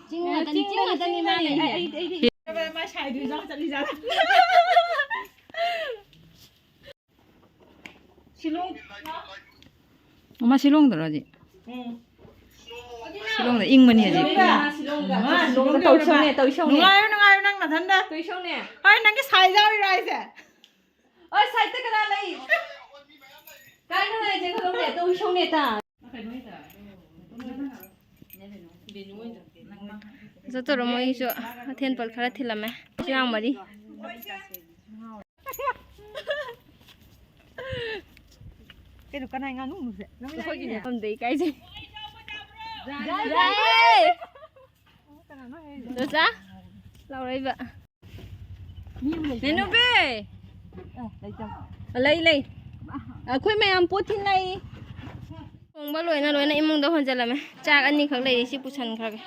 ꯆꯤꯡ ꯑꯦ, ꯉꯥꯛꯇꯅꯤ, ꯆꯤꯡ ꯆꯤꯡꯗꯅꯤ, ꯉꯥꯛꯇꯅꯤ ꯆꯤꯡꯗꯅꯤ꯫ ꯃꯥꯅ ꯑꯩ, ꯑꯩ, ꯑꯩꯗꯤ ꯃꯥ ꯁꯥꯏꯗꯨ ꯏꯟꯖꯥꯡ ꯆꯠꯂꯤꯖꯥꯠꯂ? ꯁꯤꯂꯣꯡ꯫ ꯑꯃ ꯁꯤꯂꯣꯡꯗꯔꯣ ꯍꯧꯖꯤꯛ? ꯎꯝ꯫ ꯁꯤꯂꯣꯡꯗ ꯏꯪꯕꯅꯤ ꯍꯧꯖꯤꯛ꯫ ꯁꯤꯂꯣꯡꯗ꯫ ꯃꯥ ꯁꯤꯂꯣꯡꯗ ꯁꯤꯂꯣꯡꯗ ꯇꯧꯁꯧꯅꯦ, ꯌꯧꯔꯕ? ꯇꯧꯁꯧꯅꯦ꯫ ꯅꯨꯡꯉꯥꯏꯌꯨ, ꯅꯨꯡꯉꯥꯏꯌꯨ, ꯅꯪ ꯅꯊꯟꯗ꯫ ꯇꯧꯁꯧꯅꯦ꯫ ꯍꯣꯏ, ꯅꯪꯒꯤ ꯁꯥꯏ ꯌꯥꯎꯔꯤꯔꯣ ꯍꯥꯏꯁꯦ? ꯍꯣꯏ, ꯁꯥꯏꯠꯇ ꯀꯅꯥ ꯂꯩ? ꯀꯥꯏꯗ ꯂꯩ? ꯆꯦ ꯈꯨꯂꯨꯝꯅꯦ, ꯇꯧꯁꯧꯅꯦ ꯇ꯫ ꯆꯠꯇꯣꯔꯣ, ꯃꯣꯏꯒꯤꯁꯨ ꯃꯊꯦꯜ ꯄꯣꯠ ꯈꯔ ꯊꯤꯜꯂꯝꯃꯦ꯫ ꯏꯆꯤꯟ ꯏꯅꯥꯎ ꯃꯔꯤ꯫ ꯀꯩꯅꯣ, ꯀꯅꯥꯏ ꯉꯥꯅꯨꯅꯣꯁꯦ? ꯑꯩꯈꯣꯏꯒꯤ ꯃꯐꯝꯗ ꯏꯀꯥꯏꯖꯩ꯫ ꯌꯥꯏꯌꯦ꯫ ꯀꯅꯥꯅꯣ ꯍꯥꯏꯁꯦ? ꯗꯣꯆꯥ, ꯂꯥꯎꯔꯛꯏꯕ꯫ ꯃꯤ ꯑꯃ ꯂꯩꯇꯦ꯫ ꯅꯦꯅꯨꯕꯤ! ꯑ, ꯂꯩꯇꯕ꯫ ꯂꯩ, ꯂꯩ꯫ ꯑꯩꯈꯣꯏ ꯃꯌꯥꯝ ꯄꯣꯠ ꯊꯤꯟ ꯂꯥꯛꯏ꯫ ꯊꯣꯡꯕ ꯂꯣꯏꯅ ꯂꯣꯏꯅ ꯏꯃꯨꯡꯗ ꯍꯣꯟꯖꯜꯂꯝꯃꯦ꯫ ꯆꯥꯛ ꯑꯅꯤꯈꯛ ꯂꯩꯔꯤ, ꯁꯤ ꯄꯨꯁꯟꯈ꯭ꯔꯒꯦ꯫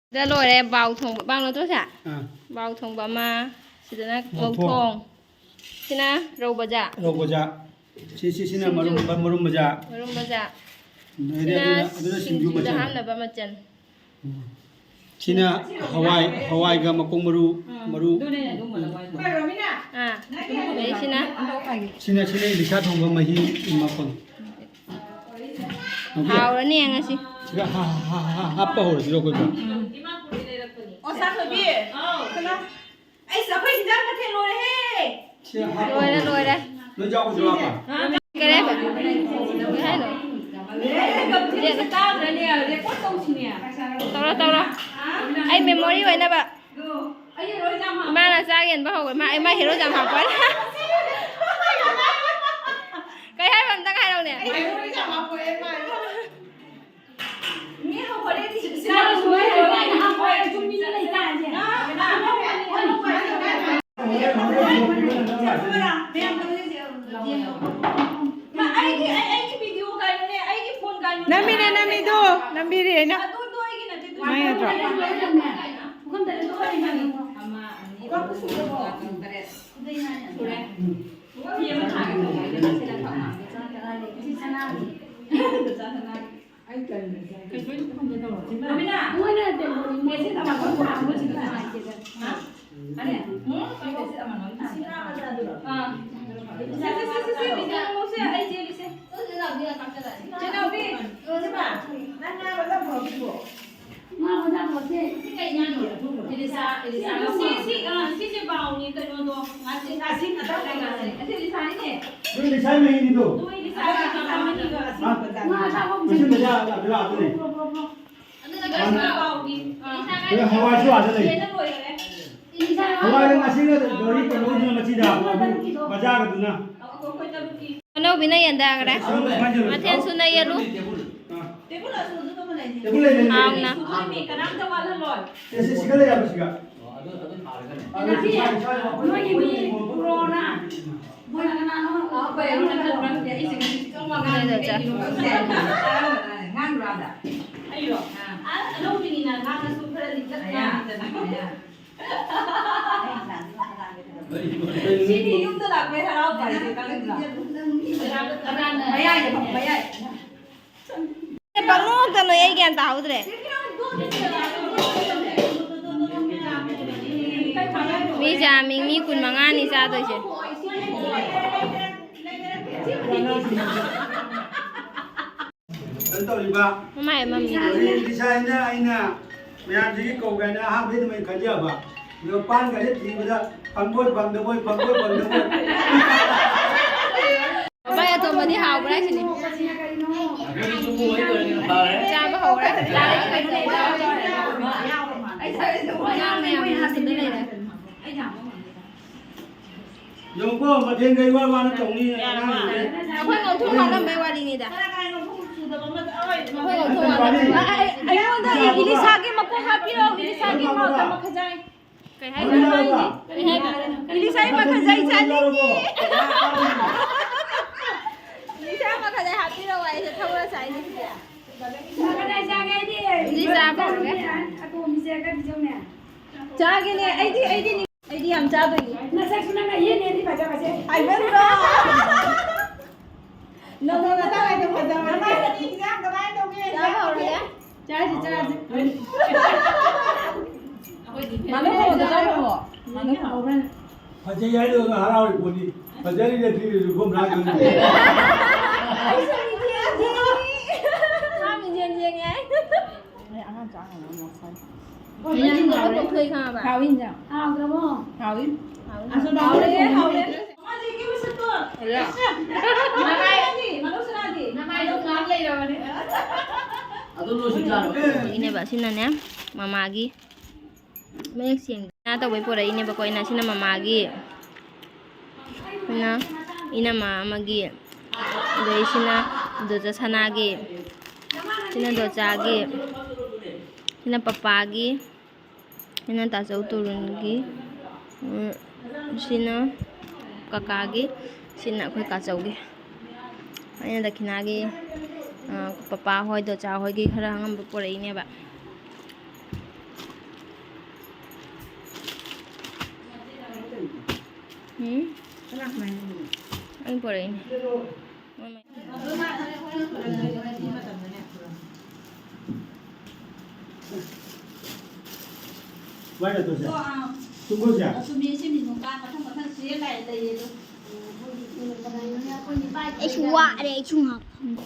ꯁꯤꯗ ꯂꯣꯏꯔꯦ ꯕꯥꯎ ꯊꯣꯡꯕ꯫ ꯕꯥꯎ ꯅꯠꯇ꯭ꯔꯣ ꯁꯦ? ꯑꯥ꯫ ꯕꯥꯎ ꯊꯣꯡꯕ ꯑꯃ, ꯁꯤꯗꯅ ꯉꯧꯊꯣꯡ꯫ ꯉꯧꯊꯣꯡ꯫ ꯁꯤꯅ ꯔꯧ ꯕꯖꯥ꯫ ꯔꯧ ꯕꯖꯥ꯫ ꯁꯤ, ꯁꯤ, ꯁꯤꯅ ꯁꯤꯡꯖꯨ꯫ ꯃꯔꯨꯝ, ꯃꯔꯨꯝ ꯕꯖꯥ꯫ ꯃꯔꯨꯝ ꯕꯖꯥ꯫ ꯑꯗꯩꯗꯤ ꯁꯤꯅ ꯑꯗꯨꯅ, ꯑꯗꯨꯅ ꯁꯤꯡꯖꯨ ꯁꯤꯡꯖꯨꯗ ꯃꯆꯜ꯫ ꯍꯥꯞꯅꯕ ꯃꯆꯜ꯫ ꯎꯝ꯫ ꯁꯤꯅ ꯍꯋꯥꯏ, ꯍꯋꯥꯏꯒ ꯃꯀꯣꯛ ꯃꯔꯨ, ꯎꯝ꯫ ꯃꯔꯨ꯫ ꯑꯗꯨꯅꯦ ꯑꯗꯨꯝꯕ ꯂꯧꯕ ꯍꯥꯏꯗꯣ꯫ ꯑꯥ꯫ ꯑꯗꯩ ꯁꯤꯅ ꯁꯤꯅ, ꯁꯤꯅ ꯏꯂꯤꯁꯥ ꯊꯣꯡꯕ ꯃꯍꯤ ꯃꯄꯪ꯫ ꯍꯥꯎꯔꯅꯤ ꯉꯁꯤ꯫ ꯁꯤꯗ ꯍꯥ, ꯍꯥ, ꯍꯥ, ꯍꯥ, ꯍꯥꯞꯄ ꯍꯧꯔꯁꯤꯔꯣ ꯑꯩꯈꯣꯏꯕꯣ? ꯎꯝ꯫ ꯑꯣ, ꯁꯥ ꯊꯣꯏꯕꯤ꯫ ꯀꯅꯥ? ꯑꯩꯁ, ꯑꯩꯈꯣꯏ ꯍꯤꯟꯖꯥꯡ ꯃꯊꯦꯜ ꯂꯣꯏꯔꯦꯍꯦ! ꯁꯤ ꯍꯥꯞꯄ ꯂꯣꯏꯔꯦ, ꯍꯧꯔꯁꯤ꯫ ꯂꯣꯏꯔꯦ꯫ ꯅꯣꯏ ꯆꯥꯎꯕꯁꯨ ꯍꯥꯞꯄ? ꯀꯔꯤ ꯍꯥꯏꯕ? ꯀꯔꯤ ꯍꯥꯏꯅꯣ? ꯇꯥꯗ꯭ꯔꯅꯦ, ꯔꯦꯀꯣꯔꯗ ꯇꯧꯁꯤꯅꯦ꯫ ꯇꯧꯔꯣ, ꯇꯧꯔꯣ꯫ ꯑꯩ ꯃꯦꯃꯣꯔꯤ ꯑꯣꯏꯅꯕ꯫ ꯑꯗꯣ, ꯑꯩ ꯂꯣꯏ ꯏꯃꯥꯅ ꯆꯥꯛ ꯌꯦꯟꯕ ꯍꯧꯈ꯭ꯔꯦ꯫ ꯃꯥ, ꯏꯃꯥ ꯍꯦꯔꯣ ꯌꯥꯝ ꯍꯥꯞꯄ꯫ ꯀꯩ ꯍꯥꯏꯕ ꯑꯝꯇꯪ ꯍꯥꯏꯔꯛꯎꯅꯦ꯫ ꯅꯝꯃꯤꯅꯦ, ꯅꯝꯃꯤꯗꯣ, ꯅꯝꯕꯤꯔꯦ ꯑꯩꯅ꯫ ꯃꯥꯏ ꯅꯠꯇ꯭ꯔꯣ? ꯁꯤꯁꯦ ꯕꯥꯎꯅꯤ ꯀꯩꯅꯣꯗꯣ꯫ ꯉꯥꯁꯤ, ꯉꯥꯁꯤ ꯈꯛꯇ ꯂꯩꯔꯁꯦ꯫ ꯑꯁꯤ ꯂꯤꯁꯥꯅꯤꯅꯦ꯫ ꯅꯣꯏ ꯂꯤꯁꯥ ꯃꯍꯤꯅꯤꯗꯣ꯫ ꯅꯣꯏ ꯂꯤꯁꯥ ꯃꯍꯤꯅꯤꯗꯣ꯫ ꯑꯁꯤ ꯍꯥ? ꯈꯛꯇ꯫ ꯃꯁꯤ ꯃꯌꯥ ꯑꯗꯨ ꯑꯗꯨꯅꯤ꯫ ꯑꯗꯨꯅ ꯀꯩꯁꯨ ꯕꯥꯎꯅꯤ꯫ ꯑꯥ꯫ ꯑꯗꯨ ꯍꯋꯥꯏꯁꯨ ꯑꯥꯗ ꯂꯩ꯫ ꯌꯦꯟꯅ ꯂꯣꯏꯔꯦ꯫ ꯍꯋꯥꯏꯗꯣ ꯉꯁꯤꯅ ꯂꯣꯏꯔꯤ, ꯀꯩꯅꯣꯗꯨꯅ ꯃꯆꯤꯗ ꯍꯥꯞꯄꯣ, ꯑꯗꯨ ꯃꯆꯥꯒꯗꯨꯅ꯫ ꯑꯩꯈꯣꯏ ꯇꯔꯨꯛꯀꯤ꯫ ꯑꯅꯧꯕꯤꯅ ꯌꯦꯟꯗꯈ꯭ꯔꯦ꯫ ꯃꯊꯦꯜ ꯁꯨꯅ ꯌꯦꯜꯂꯨ꯫ ꯇꯦꯕꯜ ꯑꯆꯧꯕꯗꯨꯗ ꯑꯃ ꯂꯩꯅꯦ꯫ ꯇꯦꯕꯜ ꯂꯩꯅꯦ꯫ ꯍꯥꯎꯅ꯫ ꯁꯨꯗꯣꯏꯅꯦ, ꯀꯅꯥꯝꯇ ꯋꯥꯠꯍꯜꯂꯣꯏ꯫ ꯁꯦ, ꯁꯦ, ꯁꯤꯒ ꯂꯩ ꯍꯥꯏꯕ ꯁꯤꯒ꯫ ꯑꯗꯨ ꯁꯤ ꯁꯥꯏ, ꯁꯥꯏ, ꯁꯥꯏ꯫ ꯅꯣꯏꯒꯤ ꯃꯤ ꯄꯨꯔꯛꯑꯣꯅ꯫ ꯃꯣꯏꯅ ꯀꯅꯥꯅꯣ? ꯑꯩꯈꯣꯏ ꯑꯔꯨꯅ ꯈꯟꯕ꯭ꯔꯥ ꯈꯪꯗꯦ, ꯑꯩꯁꯦ ꯉꯁꯤ ꯆꯨꯝ ꯃꯉꯥ ꯀꯩꯅꯣ ꯇꯧ ꯆꯥ꯫ ꯉꯥꯡꯕ꯭ꯔꯥ ꯑꯗ? ꯑꯩꯔꯣ? ꯑꯥ꯫ ꯑ-, ꯑꯅꯧꯕꯤꯅꯤꯅ ꯉꯥꯡꯉꯁꯨ ꯈꯔꯗꯤ ꯈꯔ ꯑꯌꯥ꯫ ꯉꯥꯡꯉꯤꯗꯅ꯫ ꯑꯌꯥ꯫ ꯁꯤꯗꯤ ꯌꯨꯝꯗ ꯂꯥꯛꯄꯩ ꯍꯔꯥꯎꯕ ꯍꯥꯏꯁꯦ ꯈꯪꯗ꯭ꯔꯥ? ꯃꯌꯥꯏꯗ ꯐꯝꯃꯣ, ꯃꯌꯥꯏ꯫ ꯄꯪꯅꯣꯛꯇ ꯅꯣꯛꯑꯦ, ꯑꯩ ꯒ꯭ꯌꯥꯟ ꯇꯥꯍꯧꯗ꯭ꯔꯦ꯫ ꯃꯤ ꯆꯥꯃꯤ, ꯃꯤ ꯀꯨꯟ ꯃꯉꯥꯅꯤ ꯆꯥꯗꯣꯏꯁꯦ꯫ ꯀꯩꯅꯣ ꯇꯧꯔꯤꯕ? ꯃꯃꯥꯏ ꯃꯝꯃꯤ꯫ ꯍꯧꯖꯤꯛ ꯂꯤꯁꯥꯏꯅ ꯑꯩꯅ ꯃꯌꯥꯝꯁꯤꯒꯤ ꯀꯧꯒꯦꯅ ꯑꯍꯥꯟꯕꯩ ꯑꯗꯨꯃꯥꯏꯅ ꯈꯟꯖꯕ꯫ ꯑꯗꯣ ꯄꯥꯟꯒꯁꯦ ꯊꯤꯕꯗ ꯐꯪꯕꯣꯏ ꯐꯪꯗꯕꯣꯏ, ꯐꯪꯕꯣꯏ ꯐꯪꯗꯕꯣꯏ꯫ ꯃꯃꯥꯏ ꯑꯇꯣꯝꯕꯗꯤ ꯍꯥꯎꯕ꯭ꯔꯥ ꯁꯤꯅꯤ? ꯆꯥꯕ ꯍꯧꯔꯦ꯫ ꯑꯉꯥꯡ ꯃꯌꯥꯝ ꯁꯤꯗ ꯂꯩꯔꯦ꯫ ꯌꯦꯡꯉꯨꯀꯣ, ꯃꯊꯦꯜ ꯀꯩ ꯋꯥ ꯋꯥꯅ ꯇꯧꯅꯤ ꯑꯉꯥꯡꯁꯤꯡꯁꯦ꯫ ꯑꯩꯈꯣꯏ ꯉꯧꯊꯣꯛ ꯃꯥꯜꯂꯝꯕꯩ ꯋꯥꯔꯤꯅꯤꯗ꯫ ꯑꯩꯈꯣꯏ ꯉꯧꯊꯣꯛ ꯃꯥꯜꯂꯝꯕꯩ꯫ ꯑ, ꯑ, ꯑ, ꯑꯩꯉꯣꯟꯗ ꯏꯂꯤꯁꯥꯒꯤ ꯃꯀꯣꯛ ꯍꯥꯞꯄꯤꯔꯣ, ꯏꯂꯤꯁꯥꯒꯤ ꯃꯀꯣꯛ ꯃꯈꯖꯥꯏ꯫ ꯀꯩ ꯍꯥꯏꯅꯣ? ꯀꯩ ꯍꯥꯏꯅꯣ? ꯏꯂꯤꯁꯥꯒꯤ ꯃꯈꯖꯥꯏ ꯆꯥꯅꯤꯡꯉꯤ꯫ ꯏꯂꯤꯁꯥ ꯃꯈꯖꯥꯏ ꯍꯥꯞꯄꯤꯔꯣ, ꯑꯩꯁꯦ ꯊꯧꯔ ꯆꯥꯏꯅꯤ ꯁꯤꯗꯤ꯫ ꯏꯂꯤꯁꯥ ꯀꯧꯔꯒꯦ꯫ ꯆꯥꯒꯦꯅꯦ, ꯑꯩꯗꯤ, ꯑꯩꯗꯤ ꯑꯩꯗꯤ ꯌꯥꯝ ꯆꯥꯗꯣꯏꯅꯤ꯫ ꯅꯁꯛꯁꯨ ꯅꯪꯅ ꯍꯦꯟꯅ ꯍꯦꯜꯂꯤ ꯐꯖꯕꯁꯦ꯫ ꯍꯥꯏꯃꯟꯗ꯭ꯔꯣ? ꯅꯪꯉꯣꯟꯗ ꯇꯥꯔꯗꯤ ꯐꯖꯕꯅꯦ꯫ ꯅꯕꯥꯅꯤ ꯏꯟꯖꯥꯡ ꯀꯃꯥꯏꯅ ꯇꯧꯒꯦ? ꯆꯥꯕ ꯍꯧꯔꯒꯦ꯫ ꯆꯥꯁꯤ, ꯆꯥꯁꯤ꯫ ꯃꯥꯅ ꯍꯧꯕꯗ ꯆꯥꯔꯨꯔꯣ꯫ ꯃꯥꯅ ꯍꯧꯕ꯭ꯔꯥ? ꯐꯖꯩ ꯍꯥꯏꯗꯨꯅ ꯍꯔꯥꯎꯔꯤ ꯄꯣꯠꯅꯤ꯫ ꯐꯖꯔꯤꯗ ꯊꯤꯔꯤꯗꯨ ꯈꯣꯝ ꯂꯥꯛ ꯈꯪꯗꯦ꯫ ꯑꯩꯁꯨ ꯃꯤꯡꯁꯦꯜ ꯌꯦꯡꯉꯤ꯫ ꯃꯥ ꯃꯤꯡꯁꯦꯜ ꯌꯦꯡꯉꯦ ꯍꯥꯏ꯫ ꯑꯩ ꯑꯉꯥꯡ ꯆꯥꯛ ꯉꯥꯏꯕ ꯉꯝꯃꯣꯏ꯫ ꯏꯟꯖꯥꯡ ꯂꯣꯏ ꯀꯣꯛꯊꯣꯛꯏ ꯈꯪꯉꯕ? ꯍꯥꯎꯏ ꯏꯟꯖꯥꯡ꯫ ꯍꯥꯎꯇ꯭ꯔꯕꯣ? ꯍꯥꯎꯏ꯫ ꯍꯥꯎꯏ꯫ ꯑꯁ, ꯍꯥꯎꯔꯦ, ꯍꯥꯎꯔꯦ꯫ ꯃꯥꯗꯤ ꯀꯩꯝ ꯁꯛꯇꯣ꯫ ꯍꯣꯏ꯫ ꯅꯃꯥꯏꯗꯨ ꯉꯥꯡ ꯂꯩꯔꯕꯅꯦ꯫ ꯑꯗꯨꯝ ꯂꯣꯏꯁꯤꯟ ꯌꯥꯔꯣꯏ꯫ ꯏꯅꯦꯕ, ꯑꯁꯤꯅꯅꯦ ꯃꯃꯥꯒꯤ ꯃꯌꯦꯛ ꯁꯦꯡꯗꯅ ꯇꯧꯕꯩ ꯄꯣꯔꯛꯏꯅꯦꯕꯀꯣ꯫ ꯑꯩꯅ, ꯁꯤꯅ ꯃꯃꯥꯒꯤ, ꯁꯤꯅ ꯏꯅꯝꯃ ꯑꯃꯒꯤ, ꯑꯗꯩ ꯁꯤꯅ ꯗꯣꯆꯥ ꯁꯅꯥꯒꯤ, ꯁꯤꯅ ꯗꯣꯆꯥꯒꯤ, ꯁꯤꯅ ꯄꯄꯥꯒꯤ, ꯁꯤꯅ ꯇꯥꯆꯧ ꯇꯣꯔꯨꯟꯒꯤ, ꯎꯝ, ꯁꯤꯅ ꯀꯀꯥꯒꯤ, ꯁꯤꯅ ꯑꯩꯈꯣꯏ ꯀꯥꯆꯧꯒꯤ꯫ ꯑꯩꯅ ꯗꯈꯤꯅꯥꯒꯤ, ꯑ, ꯄꯄꯥ ꯍꯣꯏ, ꯗꯣꯆꯥ ꯍꯣꯏꯒꯤ ꯈꯔ ꯑꯉꯝꯕ ꯄꯣꯔꯛꯏꯅꯦꯕ꯫ ꯎꯝ? ꯑꯩꯅ ꯄꯣꯔꯛꯏꯅꯦ꯫ ꯃꯣꯏ ꯃ- ꯁꯨꯃꯥꯏꯅ ꯇꯧꯁꯦ꯫ ꯇꯨꯝꯈ꯭ꯔꯁꯦ꯫ ꯑꯩꯁꯨ ꯋꯥꯔꯦ, ꯑꯩꯁꯨ ꯉꯥꯏꯍꯥꯛ ꯐꯝꯒꯦ꯫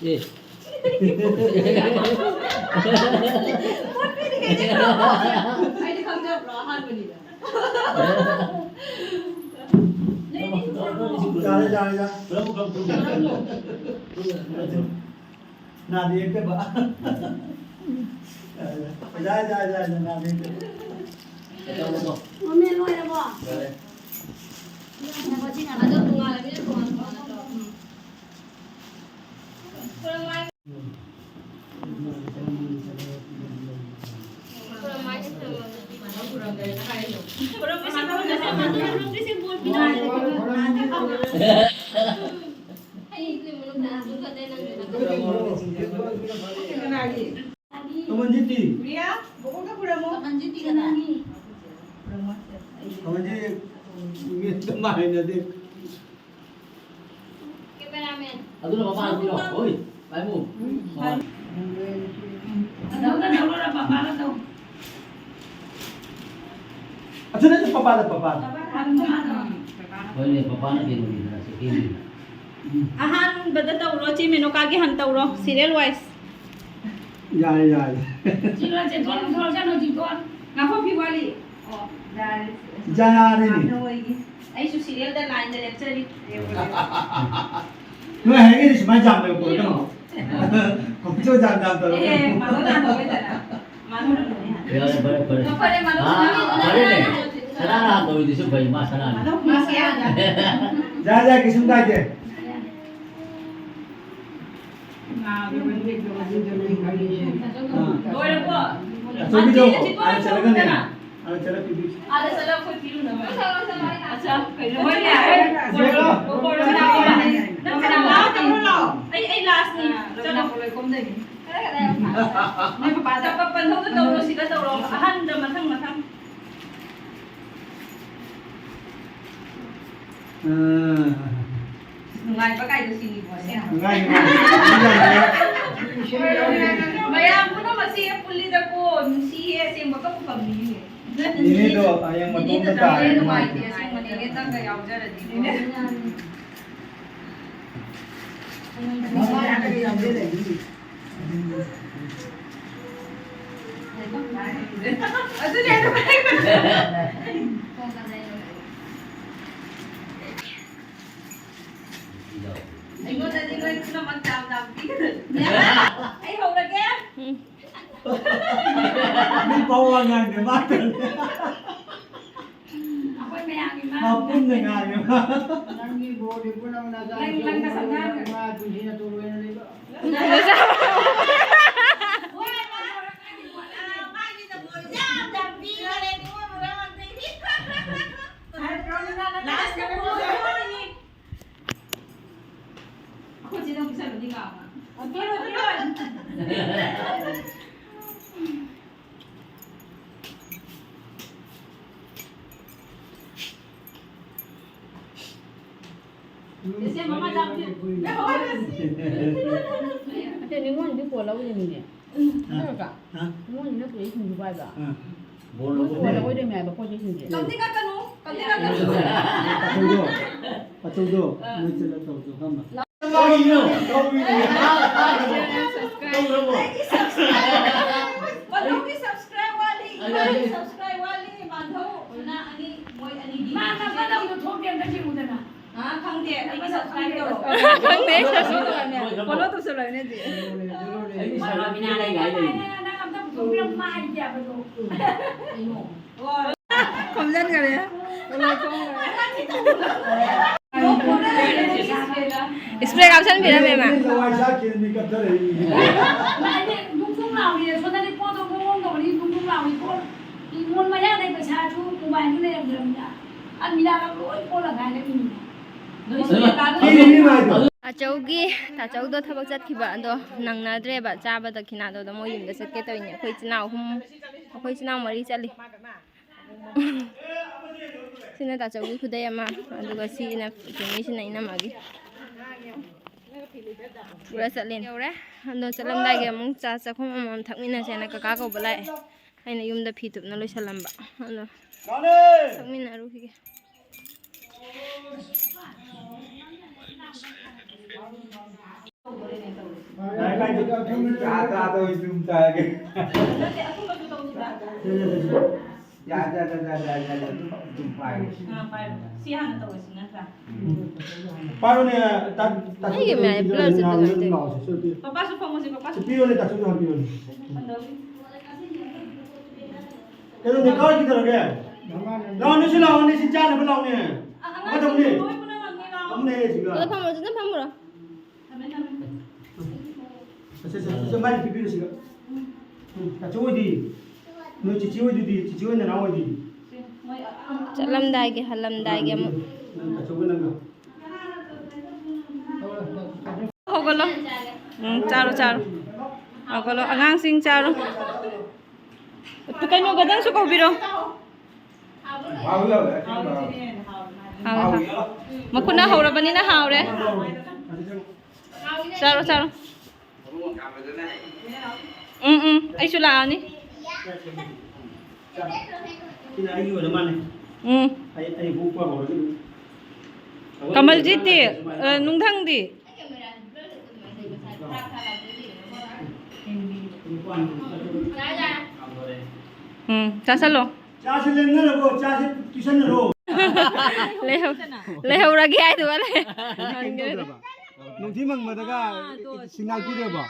ꯑꯦ꯫ ꯑꯩꯗꯤ ꯈꯪꯖꯕ꯭ꯔꯣ? ꯑꯍꯥꯟꯕꯅꯤꯗ꯫ ꯌꯥꯔꯦ, ꯌꯥꯔꯦ, ꯌꯥꯔꯦ꯫ ꯅꯥꯗ ꯌꯦꯛꯇꯕ꯫ ꯌꯥꯏ, ꯌꯥꯏ, ꯌꯥꯏ, ꯌꯥꯏ, ꯌꯥꯏ꯫ ꯃꯃꯦ ꯂꯣꯏꯔꯕꯣ? ꯂꯣꯏꯔꯦ꯫ ꯑꯗꯣ ꯇꯣꯉꯥꯟꯅ ꯃꯤꯅ ꯇꯣꯉꯥꯟ ꯇꯣꯉꯥꯟꯅ ꯇꯧ꯫ ꯎꯝ꯫ ꯀꯃꯟꯖꯤꯠꯇꯤ? ꯄ꯭ꯔꯤꯌꯥ, ꯕꯣꯕꯣꯛꯇ ꯈꯨꯔꯝꯃꯣ꯫ ꯀꯃꯟꯖꯤꯠꯇꯤ ꯀꯅꯥ? ꯀꯃꯟꯖꯤꯠ ꯃꯤꯠꯇ ꯃꯥꯏꯅꯗꯦ꯫ ꯀꯦꯃꯦꯔꯥꯃꯦꯟ꯫ ꯑꯗꯨꯅ ꯃꯄꯥꯟ ꯄꯤꯔꯣ꯫ ꯍꯣꯏ, ꯄꯥꯏꯃꯨ꯫ ꯎꯝ, ꯍꯣꯏ꯫ ꯑꯗꯨꯒ ꯇꯧꯔꯣ, ꯄꯄꯥꯒ ꯇꯧ꯫ ꯑꯗꯨ ꯅꯠꯇꯦ, ꯄꯄꯥꯗ, ꯄꯄꯥꯗ꯫ ꯄꯄꯥꯗ꯫ ꯍꯣꯏꯅꯦ, ꯄꯄꯥꯅ ꯀꯩꯅꯣꯅꯤꯗꯅ, ꯁꯦꯀꯦꯟꯅꯤꯗꯅ꯫ ꯑꯍꯥꯟꯕꯗ ꯇꯧꯔꯣ, ꯆꯦ ꯃꯦꯅꯣꯀꯥꯒꯤ ꯍꯥꯟꯅ ꯇꯧꯔꯣ, serial wise꯫ ꯌꯥꯏ, ꯌꯥꯏ꯫ ꯆꯦ ꯂꯣꯟ, ꯆꯦ ꯊꯣꯛꯂꯛꯑꯣ, ꯊꯣꯛꯂꯛꯑꯣ, ꯆꯠꯂꯣ, ꯆꯦ ꯊꯣꯛꯂꯛꯑꯣ꯫ ꯉꯥꯐꯣꯛꯄꯤ ꯋꯥꯠꯂꯤ꯫ ꯑꯣ, ꯌꯥꯔꯦ꯫ ꯌꯥꯔꯦꯅꯦ꯫ ꯅꯣꯏꯒꯤ꯫ ꯑꯩꯁꯨ serial ꯗ line ꯗ ꯂꯦꯞꯆꯔꯤ꯫ ꯅꯣꯏ ꯍꯥꯏꯒꯗꯤ ꯁꯨꯃꯥꯏꯅ ꯌꯥꯝ ꯂꯩꯕ ꯄꯣꯠꯇꯣ꯫ ꯀꯣꯝꯄꯤꯇꯤꯁꯟ ꯌꯥꯝ ꯌꯥꯝ ꯇꯧꯔꯒ꯫ ꯑꯦ, ꯃꯥꯅꯣ ꯇꯥꯟꯊꯣꯛꯑꯣꯏꯗꯅ꯫ ꯃꯥꯅꯣ ꯂꯨꯝꯃꯦ ꯍꯥꯏ꯫ ꯌꯥꯔꯦ, ꯐꯔꯦ, ꯐꯔꯦ꯫ ꯑꯣ, ꯐꯔꯦ, ꯃꯥꯅꯣ ꯑꯥ, ꯁꯨꯃꯥꯏꯅ ꯐꯔꯦꯅꯦ꯫ ꯁꯅꯥꯅ ꯍꯥꯟ ꯇꯧꯔꯤꯗꯨꯁꯨ ꯐꯩ, ꯃꯥ ꯁꯅꯥꯅꯤ꯫ ꯃꯥꯅꯣ ꯃꯥꯁꯦ ꯌꯥꯗ꯭ꯔꯦ꯫ ꯌꯥꯏ, ꯌꯥꯏ, ꯀꯩꯁꯨꯝ ꯀꯥꯏꯗꯦ꯫ ꯑꯥ꯫ ꯂꯣꯏꯔꯕꯣ? ꯑꯆꯧꯕꯤꯗꯣ, ꯑꯟꯇꯤꯅ ꯆꯤꯠꯄ ꯑꯥ, ꯆꯠꯂꯒꯅꯦ꯫ ꯂꯣꯏꯔꯕꯣ? ꯑꯥꯗ ꯆꯠꯂꯒ ꯄꯤꯕꯤꯌꯨ꯫ ꯑꯆꯥ, ꯀꯩꯅꯣ? ꯍꯣꯏꯅꯦ, ꯍꯣꯏ꯫ ꯅꯪ ꯀꯅꯥ ꯂꯥꯛꯇꯣꯏꯅꯣ? ꯑꯩ, ꯑꯩ last ꯅꯤ꯫ ꯆꯠꯂꯣ꯫ ꯅꯣꯏ ꯄꯄꯥꯗ ꯄꯟꯊꯧꯗ ꯇꯧꯔꯣ, ꯁꯤꯗ ꯇꯧꯔꯣ꯫ ꯑꯍꯟꯗ ꯃꯊꯪ, ꯃꯊꯪ꯫ ꯎꯝ꯫ ꯅꯨꯡꯉꯥꯏꯕ ꯀꯥꯏꯗꯣ ꯁꯤꯅꯤꯀꯣ, ꯁꯦ꯫ ꯅꯨꯡꯉꯥꯏ, ꯅꯨꯡꯉꯥꯏ꯫ ꯃꯌꯥꯝ ꯄꯨꯝꯅꯃꯛꯁꯦ ꯄꯨꯜꯂꯤꯗꯀꯣ, ꯅꯨꯡꯁꯤꯌꯦ, ꯑꯁꯦꯡꯕ ꯀꯞꯄꯨ ꯀꯞꯅꯤꯡꯉꯤꯅꯦ꯫ ꯅꯦꯅꯦꯗꯣ ꯍꯌꯦꯡ ꯃꯇꯣꯝꯇ ꯅꯦꯅꯦꯗ ꯇꯥꯔꯦ, ꯅꯨꯡꯉꯥꯏꯇꯦ, ꯅꯨꯡꯉꯥꯏꯇꯦ꯫ ꯑꯁꯦꯡꯕ ꯅꯦꯅꯦꯗꯪꯒ ꯌꯥꯎꯖꯔꯗꯤ꯫ ꯑꯗꯨꯅꯦ ꯑꯩꯅ ꯍꯥꯏꯕꯗꯣ꯫ ꯑꯩꯉꯣꯟꯗꯗꯤ ꯅꯣꯏ ꯄꯨꯝꯅꯃꯛ ꯆꯥꯝ ꯆꯥꯝ ꯄꯤꯒꯗꯕꯅꯤ꯫ ꯑꯩ ꯍꯧꯔꯒꯦ꯫ ꯎꯝ꯫ ꯃꯤ ꯄꯥꯎ ꯋꯥ ꯉꯥꯡꯗꯦ ꯃꯥ ꯇꯜꯂꯦ꯫ ꯑꯩꯈꯣꯏ ꯃꯌꯥꯝꯒꯤ ꯃꯥ ꯃꯥ ꯄꯨꯟꯅ ꯉꯥꯡꯉꯦ ꯃꯥ꯫ ꯅꯪꯒꯤ ꯕꯣꯔꯗꯤ ꯄꯨꯟꯅ ꯅꯆꯥ ꯅꯪ, ꯅꯪ ꯅꯁꯥ ꯉꯥꯡꯉꯦ꯫ ꯃꯥ ꯄꯨꯟꯁꯤꯅ ꯇꯣꯂꯣꯏꯅ ꯂꯩꯕ꯫ ꯑꯩꯈꯣꯏ ꯆꯦꯗ ꯑꯃꯨꯛ ꯆꯠꯂꯨꯅꯤ ꯀꯥꯎꯅ꯫ ꯄꯤꯔꯣꯏ, ꯄꯤꯔꯣꯏ꯫ ꯆꯦꯆꯦ, ꯃꯃꯥ ꯆꯥ ꯄꯤꯌꯨ꯫ ꯑꯇꯩ ꯅꯤꯉꯣꯜꯗꯤ ꯀꯣꯜ ꯂꯧꯔꯤꯅꯤꯅꯦ꯫ ꯅꯠꯇ꯭ꯔꯥ? ꯍꯥ? ꯅꯤꯉꯣꯜꯗꯤ ꯅꯠꯇ꯭ꯔꯣ ꯏꯁꯤꯡꯁꯨ ꯄꯥꯏꯕ? ꯑꯥ꯫ ꯃꯣꯏ ꯀꯣꯜ ꯂꯧꯔꯤꯅꯦ ꯍꯥꯏꯕ ꯄꯣꯠ ꯆꯩꯁꯤꯡꯁꯦ꯫ ꯀꯝꯗꯤ ꯀꯛꯀꯅꯨ, ꯀꯝꯗꯤ ꯀꯛꯀꯅꯨ꯫ ꯑꯆꯧꯗꯣ, ꯑꯆꯧꯗꯣ, ꯑꯥ꯫ ꯅꯣꯏ ꯆꯠꯂ ꯇꯧꯗꯣ, ꯈꯪꯕ꯭ꯔꯥ? ꯀꯔꯤꯅꯣ? ꯀꯧꯔꯤꯅꯦ꯫ ꯇꯧꯔꯕꯣ? ꯃꯥꯙꯧꯒꯤ subscribe ꯋꯥꯠꯂꯤ, ꯏꯃꯥꯒꯤ subscribe ꯋꯥꯠꯂꯤ, ꯃꯥꯙꯧ, ꯁꯨꯅꯥ ꯑꯅꯤ, ꯃꯣꯏ ꯑꯅꯤꯒꯤ꯫ ꯃꯥ ꯅꯝꯕꯔ ꯑꯃꯗꯣ ꯊꯣꯛꯇꯦ, ꯑꯝꯇ ꯌꯦꯡꯉꯨꯗꯅ꯫ ꯑꯥ, ꯈꯪꯗꯦ, ꯑꯩꯒꯤ subscribe ꯇꯧꯔꯣ꯫ ꯈꯪꯗꯦ꯫ Follow ꯇꯧꯁꯜꯂꯣꯅꯦ, ꯆꯦ꯫ ꯑꯩꯒꯤ ꯁꯅꯥ ꯃꯤꯅꯥ ꯂꯩ ꯍꯥꯏ ꯂꯩ꯫ ꯅꯪ ꯑꯝꯇ ꯄꯨꯊꯣꯛꯄꯤꯔꯝꯃꯣ, ꯃꯥ ꯍꯥꯏꯗꯦ ꯍꯥꯏꯕꯗꯣ꯫ ꯀꯩꯅꯣ? ꯈꯣꯝꯖꯟꯈꯔꯦ꯫ Spray ꯀꯥꯞꯁꯟꯕꯤꯔꯝꯃꯦ ꯃꯥ꯫ ꯂꯋꯥꯏ ꯁꯥ ꯀꯦꯟꯕꯤ ꯀꯞꯊꯔꯛꯏ꯫ ꯍꯥꯏꯗꯤ ꯗꯨꯡ ꯗꯨꯡ ꯂꯥꯎꯔꯤ, ꯁꯣꯝꯗꯗꯤ ꯄꯣꯠꯇꯣ ꯃꯑꯣꯡ ꯇꯧꯔꯤ, ꯗꯨꯡ ꯗꯨꯡ ꯂꯥꯎꯔꯤ, ꯄꯣꯠ ꯏꯃꯣꯟ ꯃꯌꯥꯗꯩ ꯄꯩꯁꯥꯁꯨ ꯃꯣꯕꯥꯏꯜꯗꯨ ꯂꯩꯔꯝꯗ꯭ꯔꯕꯅꯤꯅ ꯑꯜꯃꯤꯔꯥꯒ ꯂꯣꯏ ꯄꯣꯠꯂꯒ ꯍꯥꯏꯔꯛꯏꯅꯤꯅꯦ꯫ ꯀꯤꯔꯤꯅꯤ ꯃꯥꯏꯗꯣ꯫ ꯇꯥꯆꯧꯒꯤ, ꯇꯥꯆꯧꯗꯣ ꯊꯕꯛ ꯆꯠꯈꯤꯕ ꯑꯗꯣ ꯅꯪꯅꯗ꯭ꯔꯦꯕ ꯆꯥꯕ ꯗꯈꯤꯅꯥꯗꯣ, ꯑꯗꯣ ꯃꯣꯏ ꯌꯨꯝꯗ ꯆꯠꯀꯦ ꯇꯧꯔꯤꯅꯦ꯫ ꯑꯩꯈꯣꯏ ꯏꯆꯤꯟ ꯏꯅꯥꯎ ꯑꯍꯨꯝ, ꯑꯩꯈꯣꯏ ꯏꯆꯤꯟ ꯏꯅꯥꯎ ꯃꯔꯤ ꯆꯠꯂꯤ꯫ ꯁꯤꯅ ꯇꯥꯆꯧꯒꯤ ꯈꯨꯗꯩ ꯑꯃ, ꯑꯗꯨꯒ ꯁꯤꯅ ꯆꯨꯝꯃꯤꯁꯤꯅ ꯏꯅꯝꯃꯒꯤ ꯄꯨꯔ ꯆꯠꯂꯦ꯫ ꯌꯧꯔꯦ꯫ ꯑꯗꯣ ꯆꯠꯂꯝꯗꯥꯏꯒꯤ ꯑꯃꯨꯛ ꯆꯥ ꯆꯥꯛꯈꯨꯝ ꯑꯃꯃꯝ ꯊꯛꯃꯤꯟꯅꯁꯦꯅ ꯀꯀꯥ ꯀꯧꯕ ꯂꯥꯛꯑꯦ꯫ ꯑꯩꯅ ꯌꯨꯝꯗ ꯐꯤ ꯊꯨꯞꯅ ꯂꯣꯏꯁꯜꯂꯝꯕ꯫ ꯑꯗꯣ ꯊꯛꯃꯤꯟꯅꯔꯨꯈꯤꯒꯦ꯫ ꯆꯥ ꯆꯥꯗꯧ ꯏꯆꯨꯝ ꯆꯥꯒꯦ꯫ ꯌꯥ, ꯌꯥ, ꯌꯥ, ꯌꯥ, ꯌꯥ, ꯌꯥ, ꯑꯗꯨꯝ, ꯑꯗꯨꯝ ꯄꯥꯏꯔꯦ꯫ ꯑꯥ, ꯄꯥꯏꯔꯣ꯫ ꯁꯤ ꯍꯥꯟꯅ ꯇꯧꯔꯁꯤ ꯅꯠꯇ꯭ꯔꯣ? ꯄꯥꯏꯔꯣꯅꯦ, ꯇꯥ-, ꯇꯥ-, ꯑꯩꯒꯤ ꯃꯌꯥꯏ blur ꯆꯠꯄ ꯅꯨꯡꯉꯥꯏꯇꯦ꯫ ꯄꯄꯥꯁꯨ ꯐꯝꯃꯣꯁꯦ, ꯄꯄꯥꯁꯨ꯫ ꯄꯤꯌꯣꯅꯦ, ꯇꯥꯁꯨꯁꯨ ꯍꯥꯞꯄꯤꯌꯣꯅꯦ꯫ ꯀꯩꯅꯣ, ꯅꯦꯀꯥꯔ ꯀꯩꯗꯧꯔꯒꯦ? ꯂꯥꯛꯑꯣꯅꯦ, ꯁꯤ ꯂꯥꯛꯑꯣꯅꯦ, ꯁꯤ ꯆꯥꯅꯕ ꯂꯥꯛꯑꯣꯅꯦ꯫ ꯑꯉꯥꯡꯁꯤꯡ ꯂꯣꯏ ꯄꯨꯟꯅ ꯉꯥꯡꯉꯦ, ꯂꯥꯛꯑꯣ꯫ ꯐꯝꯃꯨꯅꯦ, ꯁꯤꯒ꯫ ꯑꯗꯣ ꯐꯝꯃꯨꯔꯣ, ꯑꯗꯨꯗ ꯐꯝꯃꯨꯔꯣ꯫ ꯊꯝꯃꯦ, ꯊꯝꯃꯦ꯫ ꯁꯦ, ꯁꯦ, ꯁꯦ, ꯁꯦ, ꯃꯥꯏ ꯄꯤꯕꯤꯔꯨ ꯁꯤꯒ꯫ ꯎꯝ, ꯇꯥꯆꯧ ꯍꯣꯏꯗꯤ? ꯅꯣꯏ ꯆꯤꯆꯦ ꯍꯣꯏꯗꯨꯗꯤ? ꯆꯤꯆꯦ ꯍꯣꯏ ꯅꯅꯥꯎ ꯍꯣꯏꯗꯤ? ꯁꯦ, ꯃꯣꯏ ꯑ-, ꯑ-, ꯆꯠꯂꯝꯗꯥꯏꯒꯤ, ꯍꯜꯂꯝꯗꯥꯏꯒꯤ ꯑꯃꯨꯛ꯫ ꯅꯪ ꯇꯥꯆꯧꯒ ꯅꯪꯒ꯫ ꯍꯧꯒꯠꯂꯣ꯫ ꯎꯝ, ꯆꯥꯔꯣ, ꯆꯥꯔꯣ꯫ ꯍꯧꯒꯠꯂꯣ, ꯑꯉꯥꯡꯁꯤꯡ ꯆꯥꯔꯣ꯫ ꯀꯩꯅꯣ, ꯒꯗꯪꯁꯨ ꯀꯧꯕꯤꯔꯣ꯫ ꯍꯥꯎ, ꯍꯥꯎ꯫ ꯃꯈꯨꯠꯅ ꯍꯧꯔꯕꯅꯤꯅ ꯍꯥꯎꯔꯦ꯫ ꯆꯥꯔꯣ, ꯆꯥꯔꯣ꯫ ꯎꯝ, ꯎꯝ, ꯑꯩꯁꯨ ꯂꯥꯛꯑꯅꯤ꯫ ꯁꯤꯅ ꯑꯩꯒꯤ ꯑꯣꯏꯔ ꯃꯥꯜꯂꯦ꯫ ꯎꯝ꯫ ꯑꯩ, ꯑꯩ ꯍꯨꯛꯄ ꯍꯧꯔꯒꯦ꯫ ꯀꯃꯜꯖꯤꯠꯇꯤ, ꯑ, ꯅꯨꯡꯊꯪꯗꯤ? ꯎꯝ, ꯆꯥꯁꯜꯂꯣ꯫ ꯆꯥꯁꯦ ꯂꯦꯡꯅꯔꯕꯣ? ꯆꯥꯁꯦ ꯄꯤꯁꯟꯅꯔꯣ? ꯂꯩꯍꯧ-, ꯂꯩꯍꯧꯔꯒꯦ ꯍꯥꯏꯗꯨꯒ ꯂꯩ-, ꯀꯩꯝ ꯇꯧꯗ꯭ꯔꯕ? ꯅꯨꯡꯊꯤ ꯃꯪꯕꯗꯒ ꯁꯤꯒꯅꯦꯜ ꯄꯤꯗ꯭ꯔꯕꯣ?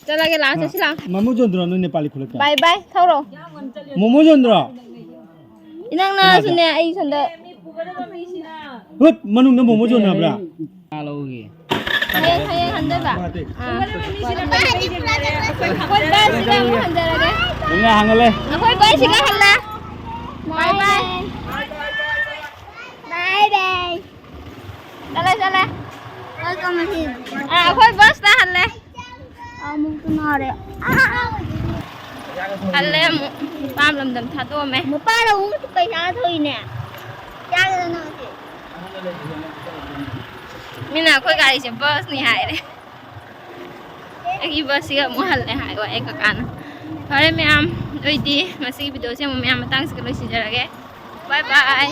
ꯆꯠꯂꯒꯦ, ꯂꯥꯛꯑꯣ, ꯆꯠꯁꯤ ꯂꯥꯛꯑꯣ꯫ ꯃꯃꯨ ꯌꯣꯟꯗ꯭ꯔꯣ ꯅꯣꯏ ꯅꯦꯄꯥꯂꯤ ꯈꯨꯂꯛꯇ? ꯕꯥꯏ ꯕꯥꯏ, ꯊꯧꯔꯣ꯫ ꯃꯣꯃꯣ ꯌꯣꯟꯗ꯭ꯔꯣ? ꯏꯅꯪ ꯀꯅꯥꯗ? ꯅꯪꯁꯨꯅꯦ, ꯑꯩ ꯁꯣꯝꯗ꯫ ꯍꯨꯠ, ꯃꯅꯨꯡꯗ ꯃꯣꯃꯣ ꯌꯣꯟꯅꯕ꯭ꯔꯥ? ꯉꯥ ꯂꯧꯒꯦ꯫ ꯍꯌꯦꯡ, ꯍꯌꯦꯡ ꯍꯟꯗꯣꯏꯕ? ꯃꯥꯗꯤ꯫ ꯑꯥ꯫ ꯑꯩꯈꯣꯏ ꯕꯁꯁꯤꯗ ꯑꯃꯨꯛ ꯍꯟꯖꯔꯒꯦ꯫ ꯂꯣꯏꯅ ꯍꯥꯡꯍꯜꯂꯦ꯫ ꯑꯩꯈꯣꯏ ꯕꯁꯁꯤꯗ ꯍꯜꯂꯦ꯫ ꯕꯥꯏ ꯕꯥꯏ꯫ ꯕꯥꯏ ꯕꯥꯏ꯫ ꯆꯠꯂꯦ, ꯆꯠꯂꯦ꯫ ꯑꯥ, ꯑꯩꯈꯣꯏ ꯕꯁꯇ ꯍꯜꯂꯦ꯫ ꯑꯃꯨꯛꯁꯨ ꯅꯥꯔꯦ꯫ ꯍꯜꯂꯦ ꯑꯃꯨꯛ꯫ ꯄꯥꯝ ꯂꯝꯗꯝ ꯊꯥꯗꯣꯛꯑꯝꯃꯦ꯫ ꯃꯄꯥꯅ ꯑꯃꯨꯛ ꯄꯩꯁꯥ ꯊꯣꯛꯏꯅꯦ꯫ ꯆꯥꯒꯗꯕ ꯅꯪ ꯉꯁꯤ꯫ ꯃꯤꯅ ꯑꯩꯈꯣꯏ ꯒꯥꯔꯤꯁꯦ ꯕꯁꯅꯤ ꯍꯥꯏꯔꯦ꯫ ꯑꯩꯒꯤ ꯕꯁꯁꯤꯒ ꯑꯃꯨꯛ ꯍꯜꯂꯦ ꯍꯥꯏ ꯋꯥ ꯑꯩ ꯀꯀꯥꯅ꯫ ꯐꯔꯦ ꯃꯌꯥꯝ, ꯑꯗꯨꯏꯗꯤ ꯉꯁꯤꯒꯤ ꯚꯤꯗꯤꯑꯣꯁꯦ ꯑꯃꯨꯛ ꯃꯌꯥꯝ ꯃꯇꯥꯡꯁꯤꯒ ꯂꯣꯏꯁꯤꯟꯖꯔꯒꯦ꯫ ꯕꯥꯏ ꯕꯥꯏ꯫